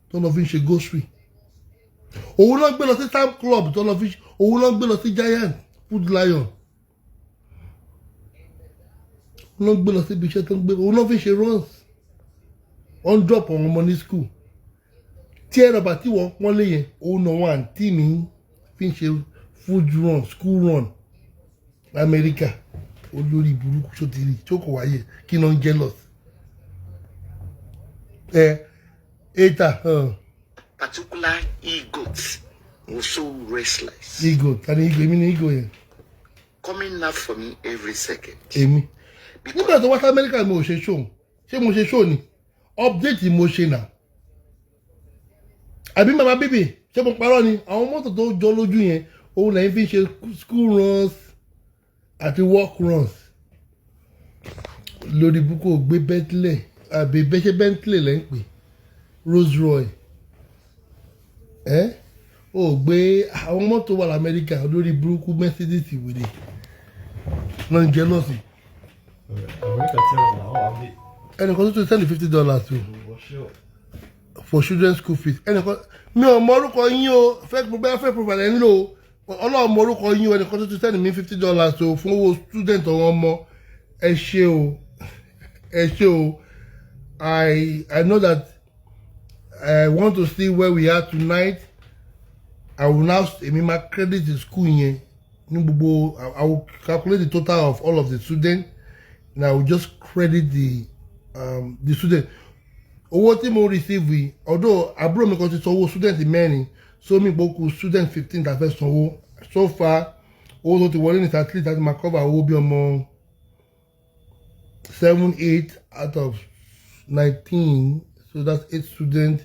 B: tó lọ fi ń ṣe grocery, òun náà ń gbé lọ sí Sam Club tó lọ fi, òun náà ń gbé lọ sí Giant, Food Lion, òun náà ń gbé lọ sí ibi iṣẹ́ tó ń gbé, òun náà fi ń ṣe runs, wọ́n ń drop àwọn ọmọ ní school. Tí ẹ̀rọ bá tí wọ́n pọ́n lé yẹn, òun náà wọn àǹtí mi fi ń ṣe food run, school run Lamẹ́ríkà. Olórí burúkú, sotiri tí ó kò wáyé, kí ló ń jealous ẹ ètà?
C: Particular e-goat was so restless,
B: Ego ta ni ego? Èmi ni ego yẹn.
C: Coming out for me every second.
B: Èmi nígbà tó wá sí Amẹ́ríkà, mi ò ṣe show. Ṣé mo ṣe show ni? Update mo ṣe nà, àbí màmá bíbí, ṣé mo parọ́ ni? Àwọn mọ́tò tó jọ lójú yẹn, òun lẹ́yìn fi ń ṣe school runs àti work runs. Lórí búkú gbé Bentley, àbí bẹ́ṣẹ́ Bentley lẹ́ ń pè, Rolls Royce ẹ́ ó gbé. Àwọn mọ́tò wà lamẹ́ríkà. Lórí burúkú, Mercedes wèrè náà ń jẹ́ lọ́sìn.
D: Amẹ́ríkà tí wọ́n làwọn wà ní.
B: Ẹnìkan tó tún send $50 o for children school fees. Ẹnìkan, mi ò mọ orúkọ yín o, fẹ́ bẹ́ẹ̀ fẹ́ profile ẹ̀ ń lò ó, Ọlọ́run mọ orúkọ yín o. Ẹnìkan tó tún send mi $50 o fún owó student ọ̀wọ́n ọmọ. Ẹ ṣé o, ẹ ṣé o. I know that I want to see where we are tonight. I will now, èmi máa credit the school yẹn ní gbogbo. I will calculate the total of all of the students and I will just credit the student. Owó tí mo receive yìí, although àbúrò mi kan ti sanwó student mẹ́rin, so mi gbókù student 15 tá a fẹ́ sanwó. So far, owó tó ti wọlé ní at least láti máa cover owó bí ọmọ seven, eight out of 19, so that's eight students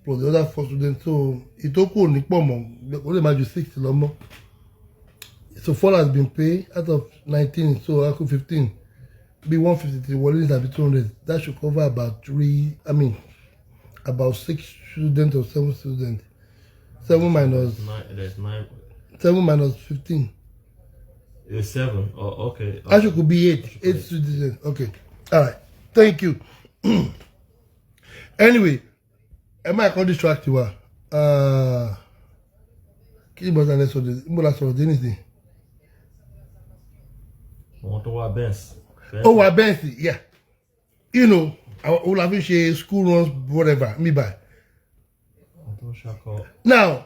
B: plus the other four students, so ìtókù ò ní pọ̀ mọ́, ó lè máa ju six lọ mọ́. So four has been paid out of 19, so a kù 15. Bí 150 ti wọlé ní tàbí 200, that should cover about three, I mean about six students or seven students. Seven minus
D: Nine, there's nine.
B: Seven minus 15.
D: It's seven. Oh, okay.
B: That should could be eight. Eight students. Okay, all right, thank you. Anyway, ẹ má kọ́ distract wa. Kí ni bọ́sà lẹ sọ̀rọ̀ mo la sọ̀rọ̀ dé nìsín?
D: Àwọn tó wá Benz.
B: Ó wà Benz, yeah, àwọn òun la fi ṣe school runs, whatever mi báyìí.
D: Àwọn tó ń ṣakọ.
B: Now,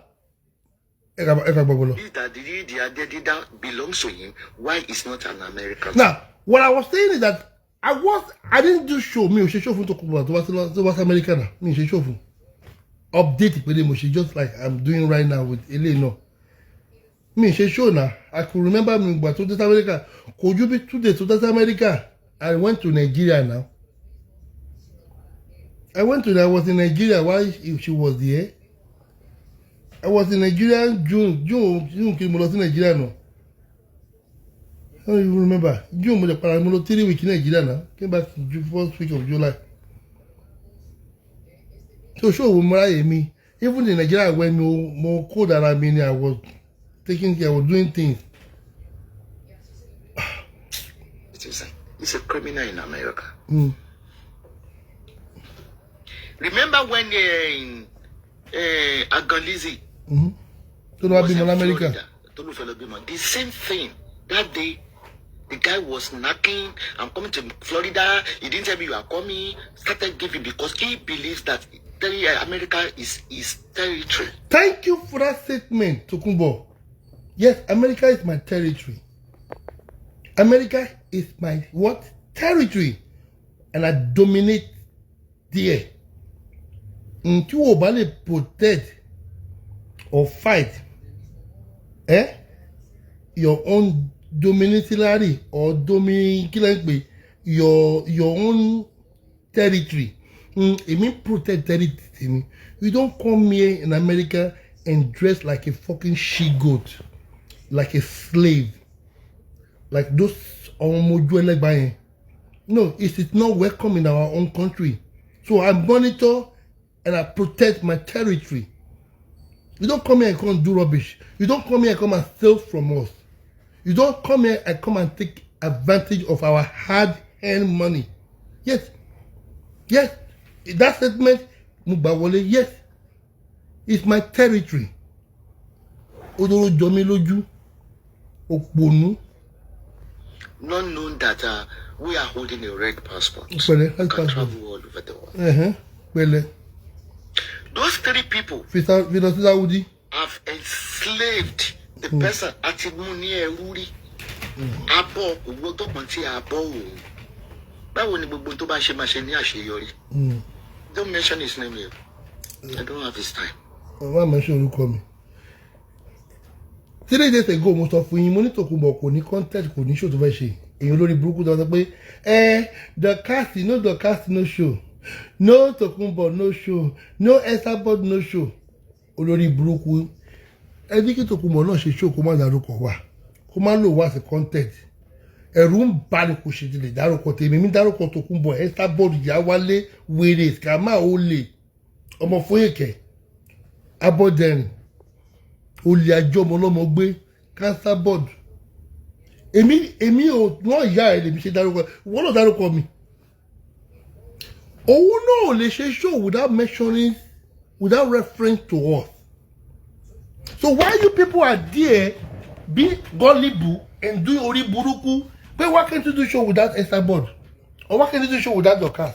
B: ẹ kà gbọ́gbọ́ lọ.
C: This that the identity that belongs to him, why is not an American?
B: Now, what I was saying is that I didn't do show. Mi ò ṣe show fún Tokunbo tó wá sí America náà. Mi ò ṣe show fún. Update ìpele mo ṣe, just like I'm doing right now with eléyìí náà. Mi ò ṣe show náà. I could remember mi gbà tó dé sí America. Kò ju bí 2 days tó dé sí America. I went to Nigeria now. I was in Nigeria while she was there. I was in Nigeria June, June, June kí mo lọ sí Nigeria náà. I don't even remember. June mo lè para mo lọ 3 weeks in Nigeria now. Came back in first week of July. So show wo mo ráyè mi. Even in Nigeria when mo code ara mi ni, I was taking care, I was doing things.
C: Citizen. He's a criminal in America. Remember when Agalizi
B: Tó lọ wá
C: was
B: bímọ
C: in
B: l'Amẹ́ríkà.
C: Florida, tó ló fẹ́ lọ bímọ. The same thing. That day, the guy was knocking. "I'm coming to Florida. He didn't tell me you are coming." Started giving because he believes that America is his territory.
B: Thank you for that statement, Tokunbo. Yes, America is my territory. America is my what? Territory. And I dominate there. Ntí wo bá lè protect or fight, eh, your own dominatory or domi, kí ló ń pè, your own territory. Èmi protect territory mi. You don't come here in America and dress like a fucking she goat, like a slave, like those ọmọ ojú ẹlẹ́gbàá yẹn. No, it is not welcome in our own country. So I monitor and I protect my territory. You don't come here and come do rubbish. You don't come here and come and steal from us. You don't come here and come and take advantage of our hard-earned money. Yes, that statement, mo gbà wọlé, yes, it's my territory. Odoro jọ mí lójú, òpònú.
C: Not known that we are holding a red passport.
B: Pẹ̀lẹ́,
C: We
B: red
C: can
B: passport.
C: travel all over the world.
B: Ẹ̀hẹ́n, pẹ̀lẹ́.
C: Those three people
B: Fi lọ sí Saudi.
C: Have enslaved the person àti mú ní ẹrú rí. Abọ́ òwò tó kàn tí a bọ́ òun. Báwo ni gbogbo tó bá ṣe máa ṣe ní àṣeyọrí? Don't mention his name here. I don't have his time.
B: Má mention orúkọ mi. 3 days ago, mo sọ fún yín, mo ní Tòkunbọ̀ kò ní content, kò ní show tó fẹ́ ṣe. Èyí olórí burúkú tó sọ pé ẹ Dorcas no, Dorcas no show, no Tòkunbọ̀ no show, no Esabod no show. Olórí burúkú, ẹ ní kí Tòkunbọ̀ náà ṣe show, kó má dárúkọ wá, kó má lò wá sí content. Ẹ̀rù ń bá ní kò ṣe ti lè dárúkọ tèmi. Mi dárúkọ Tòkunbọ̀, Esabod, Ìyáwálé, wèrè, scammer, olè, ọmọ Fóyèkẹ́ Abọ́dẹrìn, olè, àjọ ọmọ ọlọ́mọ gbé, cancer board. Èmi ò wọ́n ìyá ẹ̀ lèmi ṣe dárúkọ, wọ́n náà dárúkọ mi. Òun náà ò lè ṣe show without mentioning, without reference to us. So why you people are there be gullible and doing orí burúkú pé why can't you do show without Esabod or why can't you do show without Dorcas?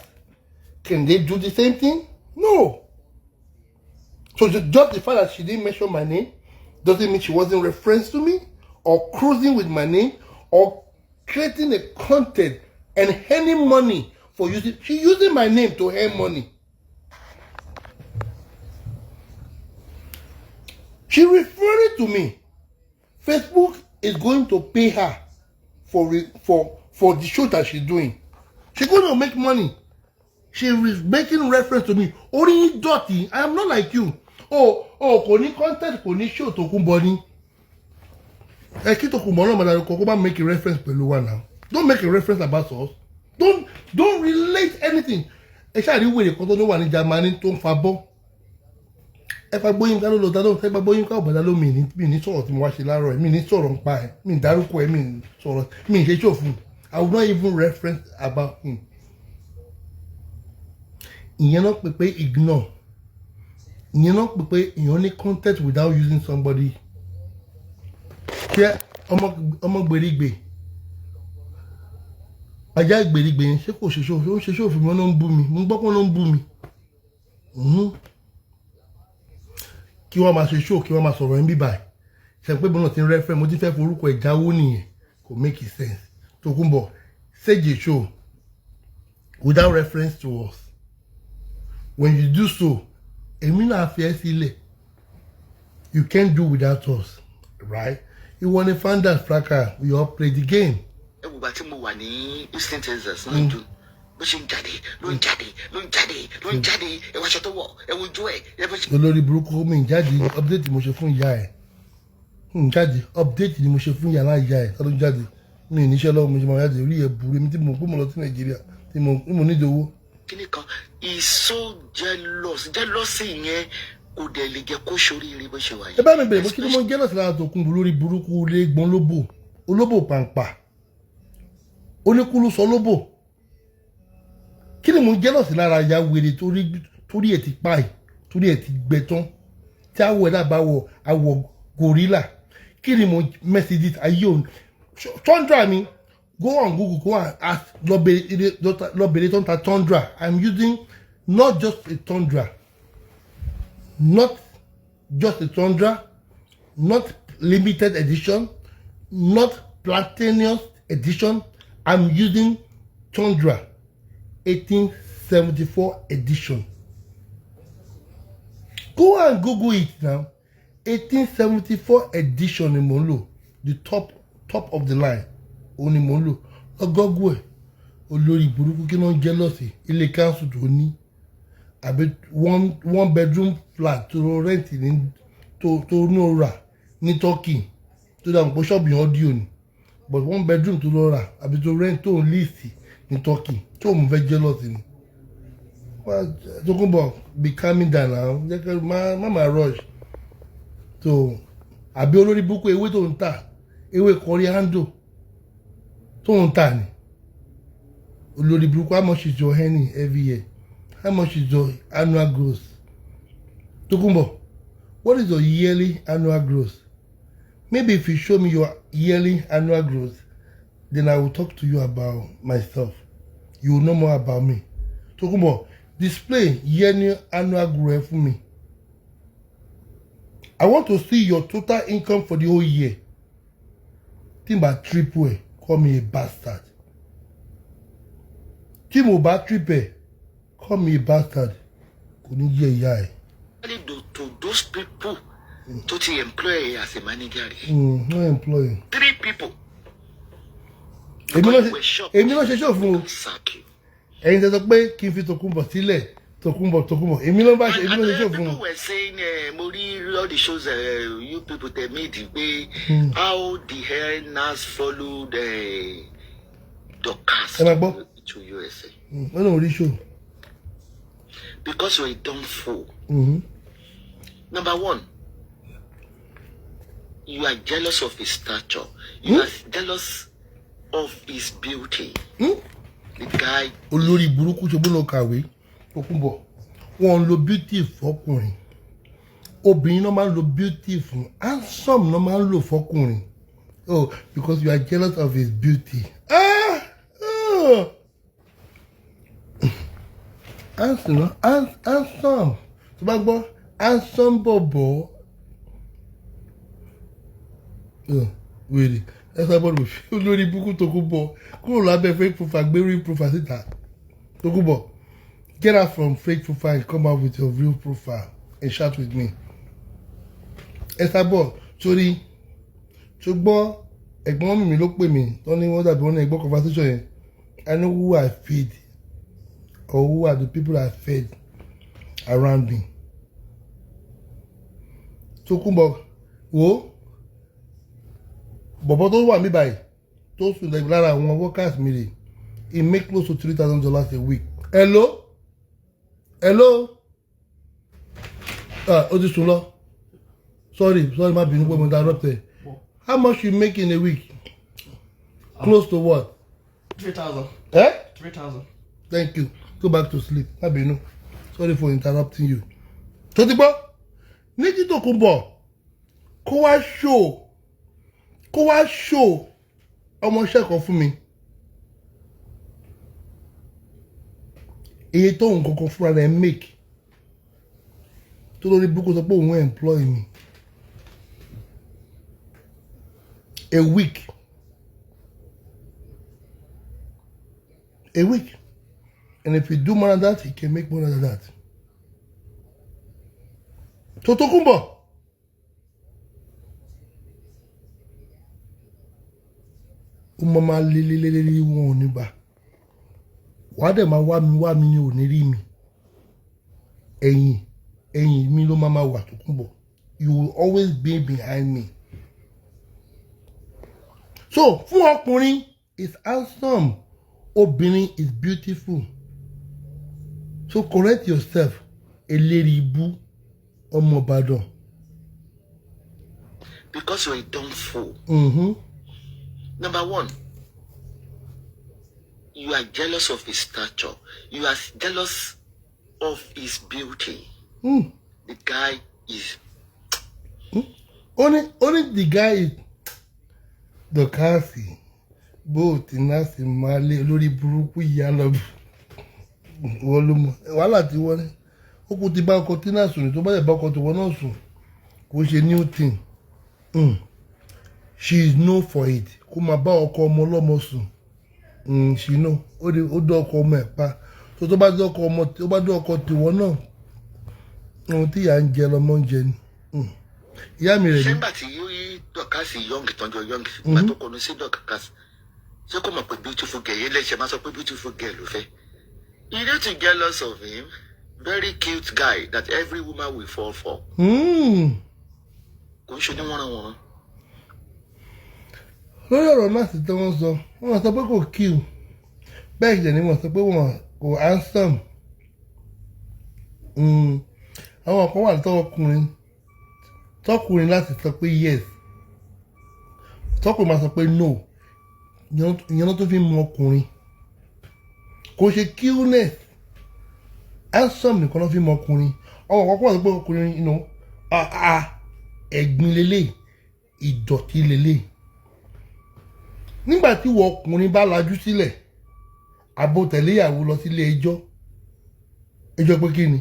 B: Can they do the same thing? No. So just the fact that she didn't mention my name doesn't mean she wasn't referenced to me or cruising with my name or creating a content and earning money for using, she using my name to earn money. She referring to me. Facebook is going to pay her for the show that she's doing. She's going to make money. She is making reference to me. Orí yín dọ̀tí. I am not like you. Oh, kò ní content, kò ní show, Tòkunbọ̀ ni. Ẹ kí Tòkunbọ̀ náà máa dárúkọ, kó má make a reference pẹ̀lú wa now. Don't make a reference about us. Don't relate anything. Ẹ ṣáà rí wèrè kan tó ní wà ní Germany tó ń fa bọ́. Ẹ fa gbóyin ká ló lọ dáná, ẹ fa gbóyin ká ọ̀bàdà ló mi ní sọ̀rọ̀ tí mo wá ṣe láàárọ̀ ẹ̀, mi ní sọ̀rọ̀ ń pa ẹ̀, mi ní dárúkọ ẹ̀, mi ní sọ̀rọ̀, mi ní ṣe ṣòfin. I will not even reference about him. Ìyẹn náà pè pé ignore. Ìyẹn náà pè pé èèyàn ní content without using somebody. Ṣé ọmọ gbèrígbè, ajá gbèrígbè yẹn, ṣé kò ṣe ṣòfin? Ó ń ṣe ṣòfin mi, wọ́n ló ń bú mi. Mo ń gbọ́ pé wọ́n ló ń bú mi. Kí wọ́n máa ṣe show, kí wọ́n máa sọ̀rọ̀ ẹ̀ ń bí báyìí, ṣe pé bọ́nà ti ń rẹ́fẹ́, mo ti fẹ́ forúkọ ìjáwó nìyẹn. Kò make sense. Tókunbọ̀ stage a show without reference to us. When you do so, èmi náà fi ẹ́ sílẹ̀. You can't do without us, right? Ìwọ ni founder fraka. We all play the game.
C: Ẹ wò bá tí mo wà ní Houston, Texas náà dùn bó ṣe ń jáde, ló ń jáde, ló ń jáde, ló ń jáde. Ẹ wá aṣọ tó wọ̀, ẹ wojú ẹ, ẹ bó ṣe.
B: Olórí burúkú, mi ń jáde. Update mo ṣe fún ìyá ẹ ń jáde. Update ni mo ṣe fún yàrá ìyá ẹ tó jáde. Mi ì níṣẹ́ lọ́wọ́, mo ṣe máa jáde? Orí ẹ̀ burú. Èmi tí mo pé mo lọ sí Nàìjíríà tí mo nídìí owó.
C: Kíní kan is so jealous. Jealousy yẹn kò dẹ̀ lè jẹ́ kó ṣoríire bó ṣe wà yìí.
B: Ẹ bá mi bèrè pé kí ló mọ jealous lára Tòkunbọ̀? Lórí burúkú, lé gbọ́n lóbò, olóbò pàǹpà, oníkúlù sọ lóbò. Kí ni mo ń jealous lára ya wèrè torí ẹ̀ ti pa ẹ̀, torí ẹ̀ ti gbẹ tán, tí àwọ̀ ẹ̀ dàbà wọ àwọ̀ gorilla? Kí ni mo Mercedes ayé òun Tundra mi? Go on Google, go and ask, lọ bèrè tó ń ta Tundra. I'm using not just a Tundra, not just a Tundra, not limited edition, not platinum edition. I'm using Tundra 1874 edition. Go and Google it now. 1874 edition ni mò ń lò, the top top of the line, òun ni mò ń lò. Ọgọ́gùn ẹ̀, olórí burúkú, kí ló ń jealous? Ilé council tó ní Àbí one bedroom flat tó rent ní tó ní o rà ní Turkey, tó dà pé ṣọ́ọ̀bù yẹn audio ni, but one bedroom tó lọ rà àbí tó rent, tó ń lease ní Turkey, tó ń fẹ́ jealous ni. Tókunbọ̀, be calming down now. Jẹ́ kí má rush. So àbí olórí búkú ewé tó ń tà, ewé coriander tó ń tà ní, olórí burúkú. How much is your earning every year? How much is your annual growth? Tókunbọ̀, what is your yearly annual growth? Maybe if you show me your yearly annual growth, then I will talk to you about myself. You will know more about me. Tókunbọ̀, display yearly annual growth fún mi. I want to see your total income for the whole year. Tí n bá triple ẹ̀, call me a bastard. Tí mo bá triple ẹ̀, call me a bastard. Kò ní yẹ ìyá ẹ̀.
C: To those people tó ti employ as a manager rí.
B: No employ.
C: Three people.
B: Èmi náà ṣe ṣọ́ fún o.
C: Sack you.
B: Ẹ̀yin tẹ́ sọ pé kí n fi Tòkunbọ̀ sílẹ̀, Tòkunbọ̀, Tòkunbọ̀, èmi ló bá ṣe, èmi ló ṣe ṣọ́ fún o.
C: People were saying, mo rí all the shows you people they made pé how the hell Nas followed Dorcas
B: Ẹ máa gbọ́.
C: to USA.
B: Wọ́n náà rí show.
C: Because you're a dumb fool. Number one, you are jealous of his stature. You are jealous of his beauty. The guy.
B: Olórí burúkú, ṣe bó lọ kàwé? Tókunbọ̀, wọn ń lo beauty fọkùnrin. Obìnrin náà máa ń lo beauty fún. Handsome náà máa ń lò fọkùnrin. Oh, because you are jealous of his beauty. Ah, oh. Handsome, handsome, tó bá gbọ́ handsome bọ̀bọ̀, wèrè ẹ sábà lò fi olórí burúkú. Tókunbọ̀, kúrò lábẹ́ fake profile, gbé real profile síta. Tókunbọ̀, get out from fake profile and come out with your real profile and chat with me. Ẹ sábọ̀ torí tó gbọ́, ẹ̀gbọ́n mi ló pè mí tó ní wọ́n dàbí wọ́n ní ẹ̀gbọ́n conversation yẹn. I know who I feed or who are the people I fed around me. Tókunbọ̀, wo bọ̀bọ̀ tó wà mí báyìí tó sùn lẹ́gbẹ̀ẹ́ lára àwọn workers mi rè. He make close to $3,000 a week. Hello, hello. Ah, ó ti sùn lọ. Sorry, sorry, má bínú pé mo interrupt ẹ. How much you make in a week? Close to what?
E: 3,000.
B: Eh?
E: 3,000.
B: Thank you. Go back to sleep. Má bínú, sorry for interrupting you. Tó ti gbọ́ ní kí Tòkunbọ̀ kó wá show ọmọọṣẹ́ kan fún mi, iye tóun kankan fúnra rẹ̀ make, tó lórí búkú sọ pé òun employ mi a week, a week. And if you do more than that, he can make more than that. Tó Tókunbọ̀, ó mọ máa lé lé lé lé, wọn ò ní gbà. Wàá dẹ̀ máa wá mi, wá mi ní, ò ní rí mi. Ẹ̀yìn ẹ̀yìn mi ló máa wà. Tókunbọ̀, you will always be behind me. So fún ọkùnrin is handsome, obìnrin is beautiful. So correct yourself, eléri ibú ọmọ Ìbàdàn.
C: Because you're a dumb fool. Number one, you are jealous of his stature. You are jealous of his beauty. The guy is
B: Only the guy is Dorcas, bó o ti ná sí máa lé olórí burúkú ìyá lọ, wọ́n ló mọ̀ wàhálà tí wọ́n ní. Ó kú ti bá ọkọ tí náà sùn ní, tó bá yẹ bá ọkọ tiwọn náà sùn, kò ṣe new thing. She is known for it, kó máa bá ọkọ ọmọ ọlọ́mọ sùn. She know ó di ó dún ọkọ ọmọ ẹ̀ pa. Tó bá dún ọkọ ọmọ, tó bá dún ọkọ tiwọn náà, ohun tí ìyá ń jẹ lọmọ ń jẹ ni. Ìyá mi rẹ̀
C: Ṣé
B: ní.
C: nígbà tí Dorcas young, tọ́jọ́ young, ìgbà tó kọnu sí Dorcas, ṣé kò mọ̀ pé beautiful girl yẹn lẹ́sẹ̀ máa sọ pé beautiful girl ló fẹ́? You need to jealous of him. Very cute guy that every woman will fall for. Kò ń ṣe ní wọ́nranwọ̀nran.
B: Lórí ọ̀rọ̀ náà sì tí wọ́n sọ, wọ́n sọ pé kò cute, bẹ́ẹ̀ jẹ́ ni wọ́n sọ pé wọ́n kò handsome. Àwọn kan wà tọkùnrin tọkùnrin láti sọ pé yes, tọkùnrin máa sọ pé no. Ìyẹn ló tó fi mọ ọkùnrin. Kò ṣe cuteness, handsome nìkan ló fi mọ ọkùnrin. Àwọn kan wà tó pé ọkùnrin ẹ̀gbin lélẹ̀, ìdọ̀tí lélẹ̀. Nígbà tí wọ́n ọkùnrin bá lajú sílẹ̀, àbò tẹ̀lé ìyàwó lọ sílé ẹjọ́, ẹjọ́ pé kí ni?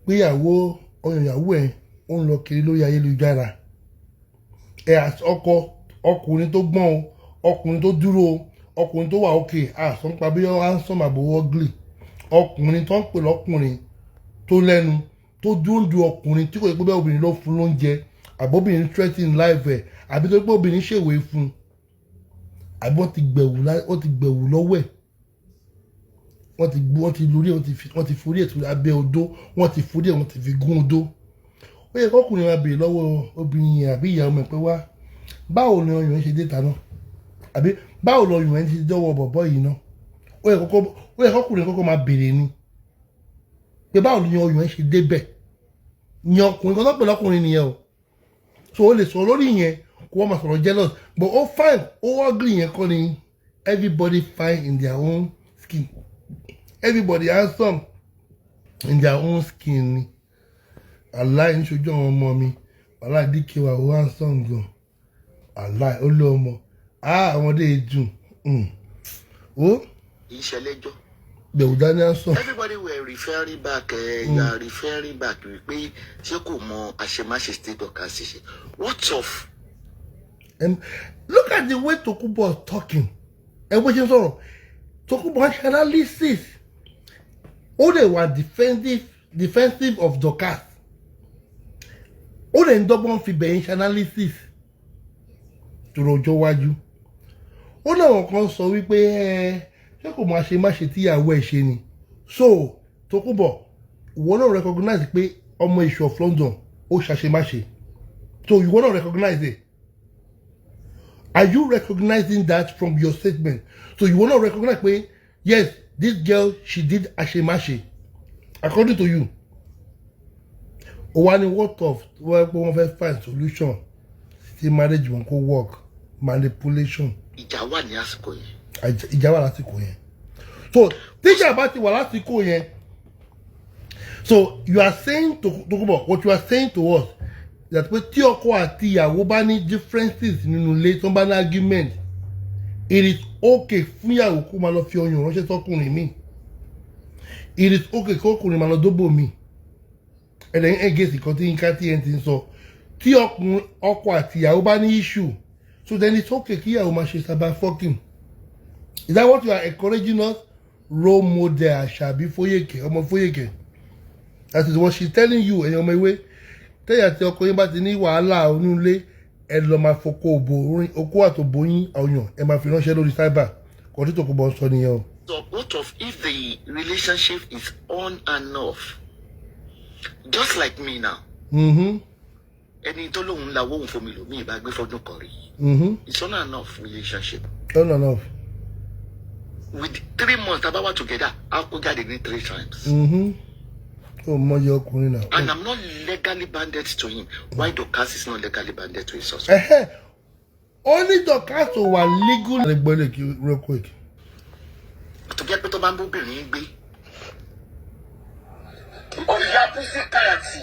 B: Pé ìyàwó, ọyàn ìyàwó ẹ̀ ó ń lọ kiri lórí ayélujára. Ẹ ọkọ, ọkùnrin tó gbọ́n o, ọkùnrin tó dúró o, ọkùnrin tó wà òkè àsánpa bí handsome àbò ugly, ọkùnrin tó ń pè lọ́kùnrin tó lẹ́nu, tó dúró du ọkùnrin tí kò yẹ pé bẹ́ẹ̀ obìnrin ló fún lóúnjẹ, àbóbìnrin threatening life ẹ̀, àbí tó pé obìnrin ṣèwé fún un, àbí wọ́n ti gbẹ̀wù lọ́wọ́ ẹ̀, wọ́n ti gbó, wọ́n ti lórí ẹ̀, wọ́n ti forí ẹ̀ tó abẹ́ odó, wọ́n ti forí ẹ̀, wọ́n ti fi gún odó. Ó yẹ kọ́kùnrin máa béèrè lọ́wọ́ obìnrin yẹn àbí ìyá ọmọ ẹ̀ pé, wá, báwo ni ọyàn ẹ̀ ṣe dé ta náà, àbí báwo ni ọyàn ẹ̀ ṣe dọ́wọ́ bọ̀bọ́ yìí náà? Ó yẹ kọ́kùnrin kọ́kọ́ máa béèrè ni pé báwo ni ọyàn ẹ̀ ṣe débẹ̀. Ìyẹn ọkùnrin kan tó pè lọ́kùnrin nìyẹn o. So o lè sọ lórí yẹn, kó wọ́n máa sọ̀rọ̀ jealous, but ó fine, ó ugly yẹn kọ́ ni. Everybody fine in their own skin, everybody handsome in their own skin ni. Aláì níṣojú àwọn ọmọ mi, aláì DKY ó handsome gan, aláì ó lé ọmọ, ah, ọmọdé yìí dùn ó.
C: Kì í ṣẹlẹ́jọ́.
B: Gbẹ̀wò dání handsome.
C: Everybody were referring back, you are referring back wípé ṣé kò mọ àṣemáṣe state Dorcas ṣe. What of
B: Look at the way Tokunbo is talking. Ẹ bó ṣe ń sọ̀rọ̀, Tokunbo ń ṣe analysis, ó lè wà defensive of Dorcas, ó lè ń dọ́gbọ́n fi bẹ̀yìn ṣe analysis tó rọjọ́ wájú. Ó náà kan sọ wípé ẹ ṣé kò máa ṣe má ṣe tíyàwó ẹ̀ ṣe ni. So Tokunbo, ìwọ náà recognize pé ọmọ èṣù of London ó ṣàṣemáṣe. So ìwọ náà recognize it. Are you recognizing that from your statement? So you wanna recognize pé yes, this girl, she did àṣemáṣe according to you. Ó wá ní what of wọ́n pé wọ́n fẹ́ find solution sí marriage wọn kó work, manipulation.
C: Ìjà wà ní àsìkò yẹn.
B: Ìjà wà lásìkò yẹn. So tíjà bá ti wà lásìkò yẹn, so you are saying to Tokunbo, what you are saying to us that pé tí ọkọ àti ìyàwó bá ní differences nínú ilé, tó ń bá ní argument, it is okay fún ìyàwó kó máa lọ fi ọyàn ránṣẹ́ sọ́kùnrin míì. It is okay kó ọkùnrin máa lọ dóbò míì. Ẹ̀dẹ̀ ń against nǹkan tí Yinka TNT ń sọ. Tí ọkùnrin, ọkọ àti ìyàwó bá ní issue, so then it's okay kí ìyàwó máa ṣe cyber fucking. Is that what you are encouraging us? Role model Àṣàbí Fóyèkè, ọmọ Fóyèkè, that is what she telling you. Ẹ̀yin ọmọ ìwé tẹ́yà, tí ọkọ yín bá ti ní wàhálà onílé, ẹ lọ máa fọkọ òbò okó àtòbò yín, ọyàn, ẹ máa fi ránṣẹ́ lórí cyber. Kò tí Tòkunbọ̀ ń sọ nìyẹn o.
C: So what of if the relationship is on and off? Just like me now. Ẹni tó lóun lawọ́ òun fomi lòmí ìbá gbé fọdún kan rí. It's on and off relationship.
B: On and off.
C: With 3 months tá a bá wà together, a kó jáde ní three times.
B: Ó mọyì ọkùnrin náà.
C: And I'm not legally bounded to him. Why Dorcas is not legally bounded to his husband?
B: Ẹ̀hẹ́, ó ní Dorcas ò wà legal. Ẹ gbọ́ lè kí real quick.
C: Tó jẹ́ pé tó bá ń bóbìnrin gbé. Ọ̀yá púsíkàtì.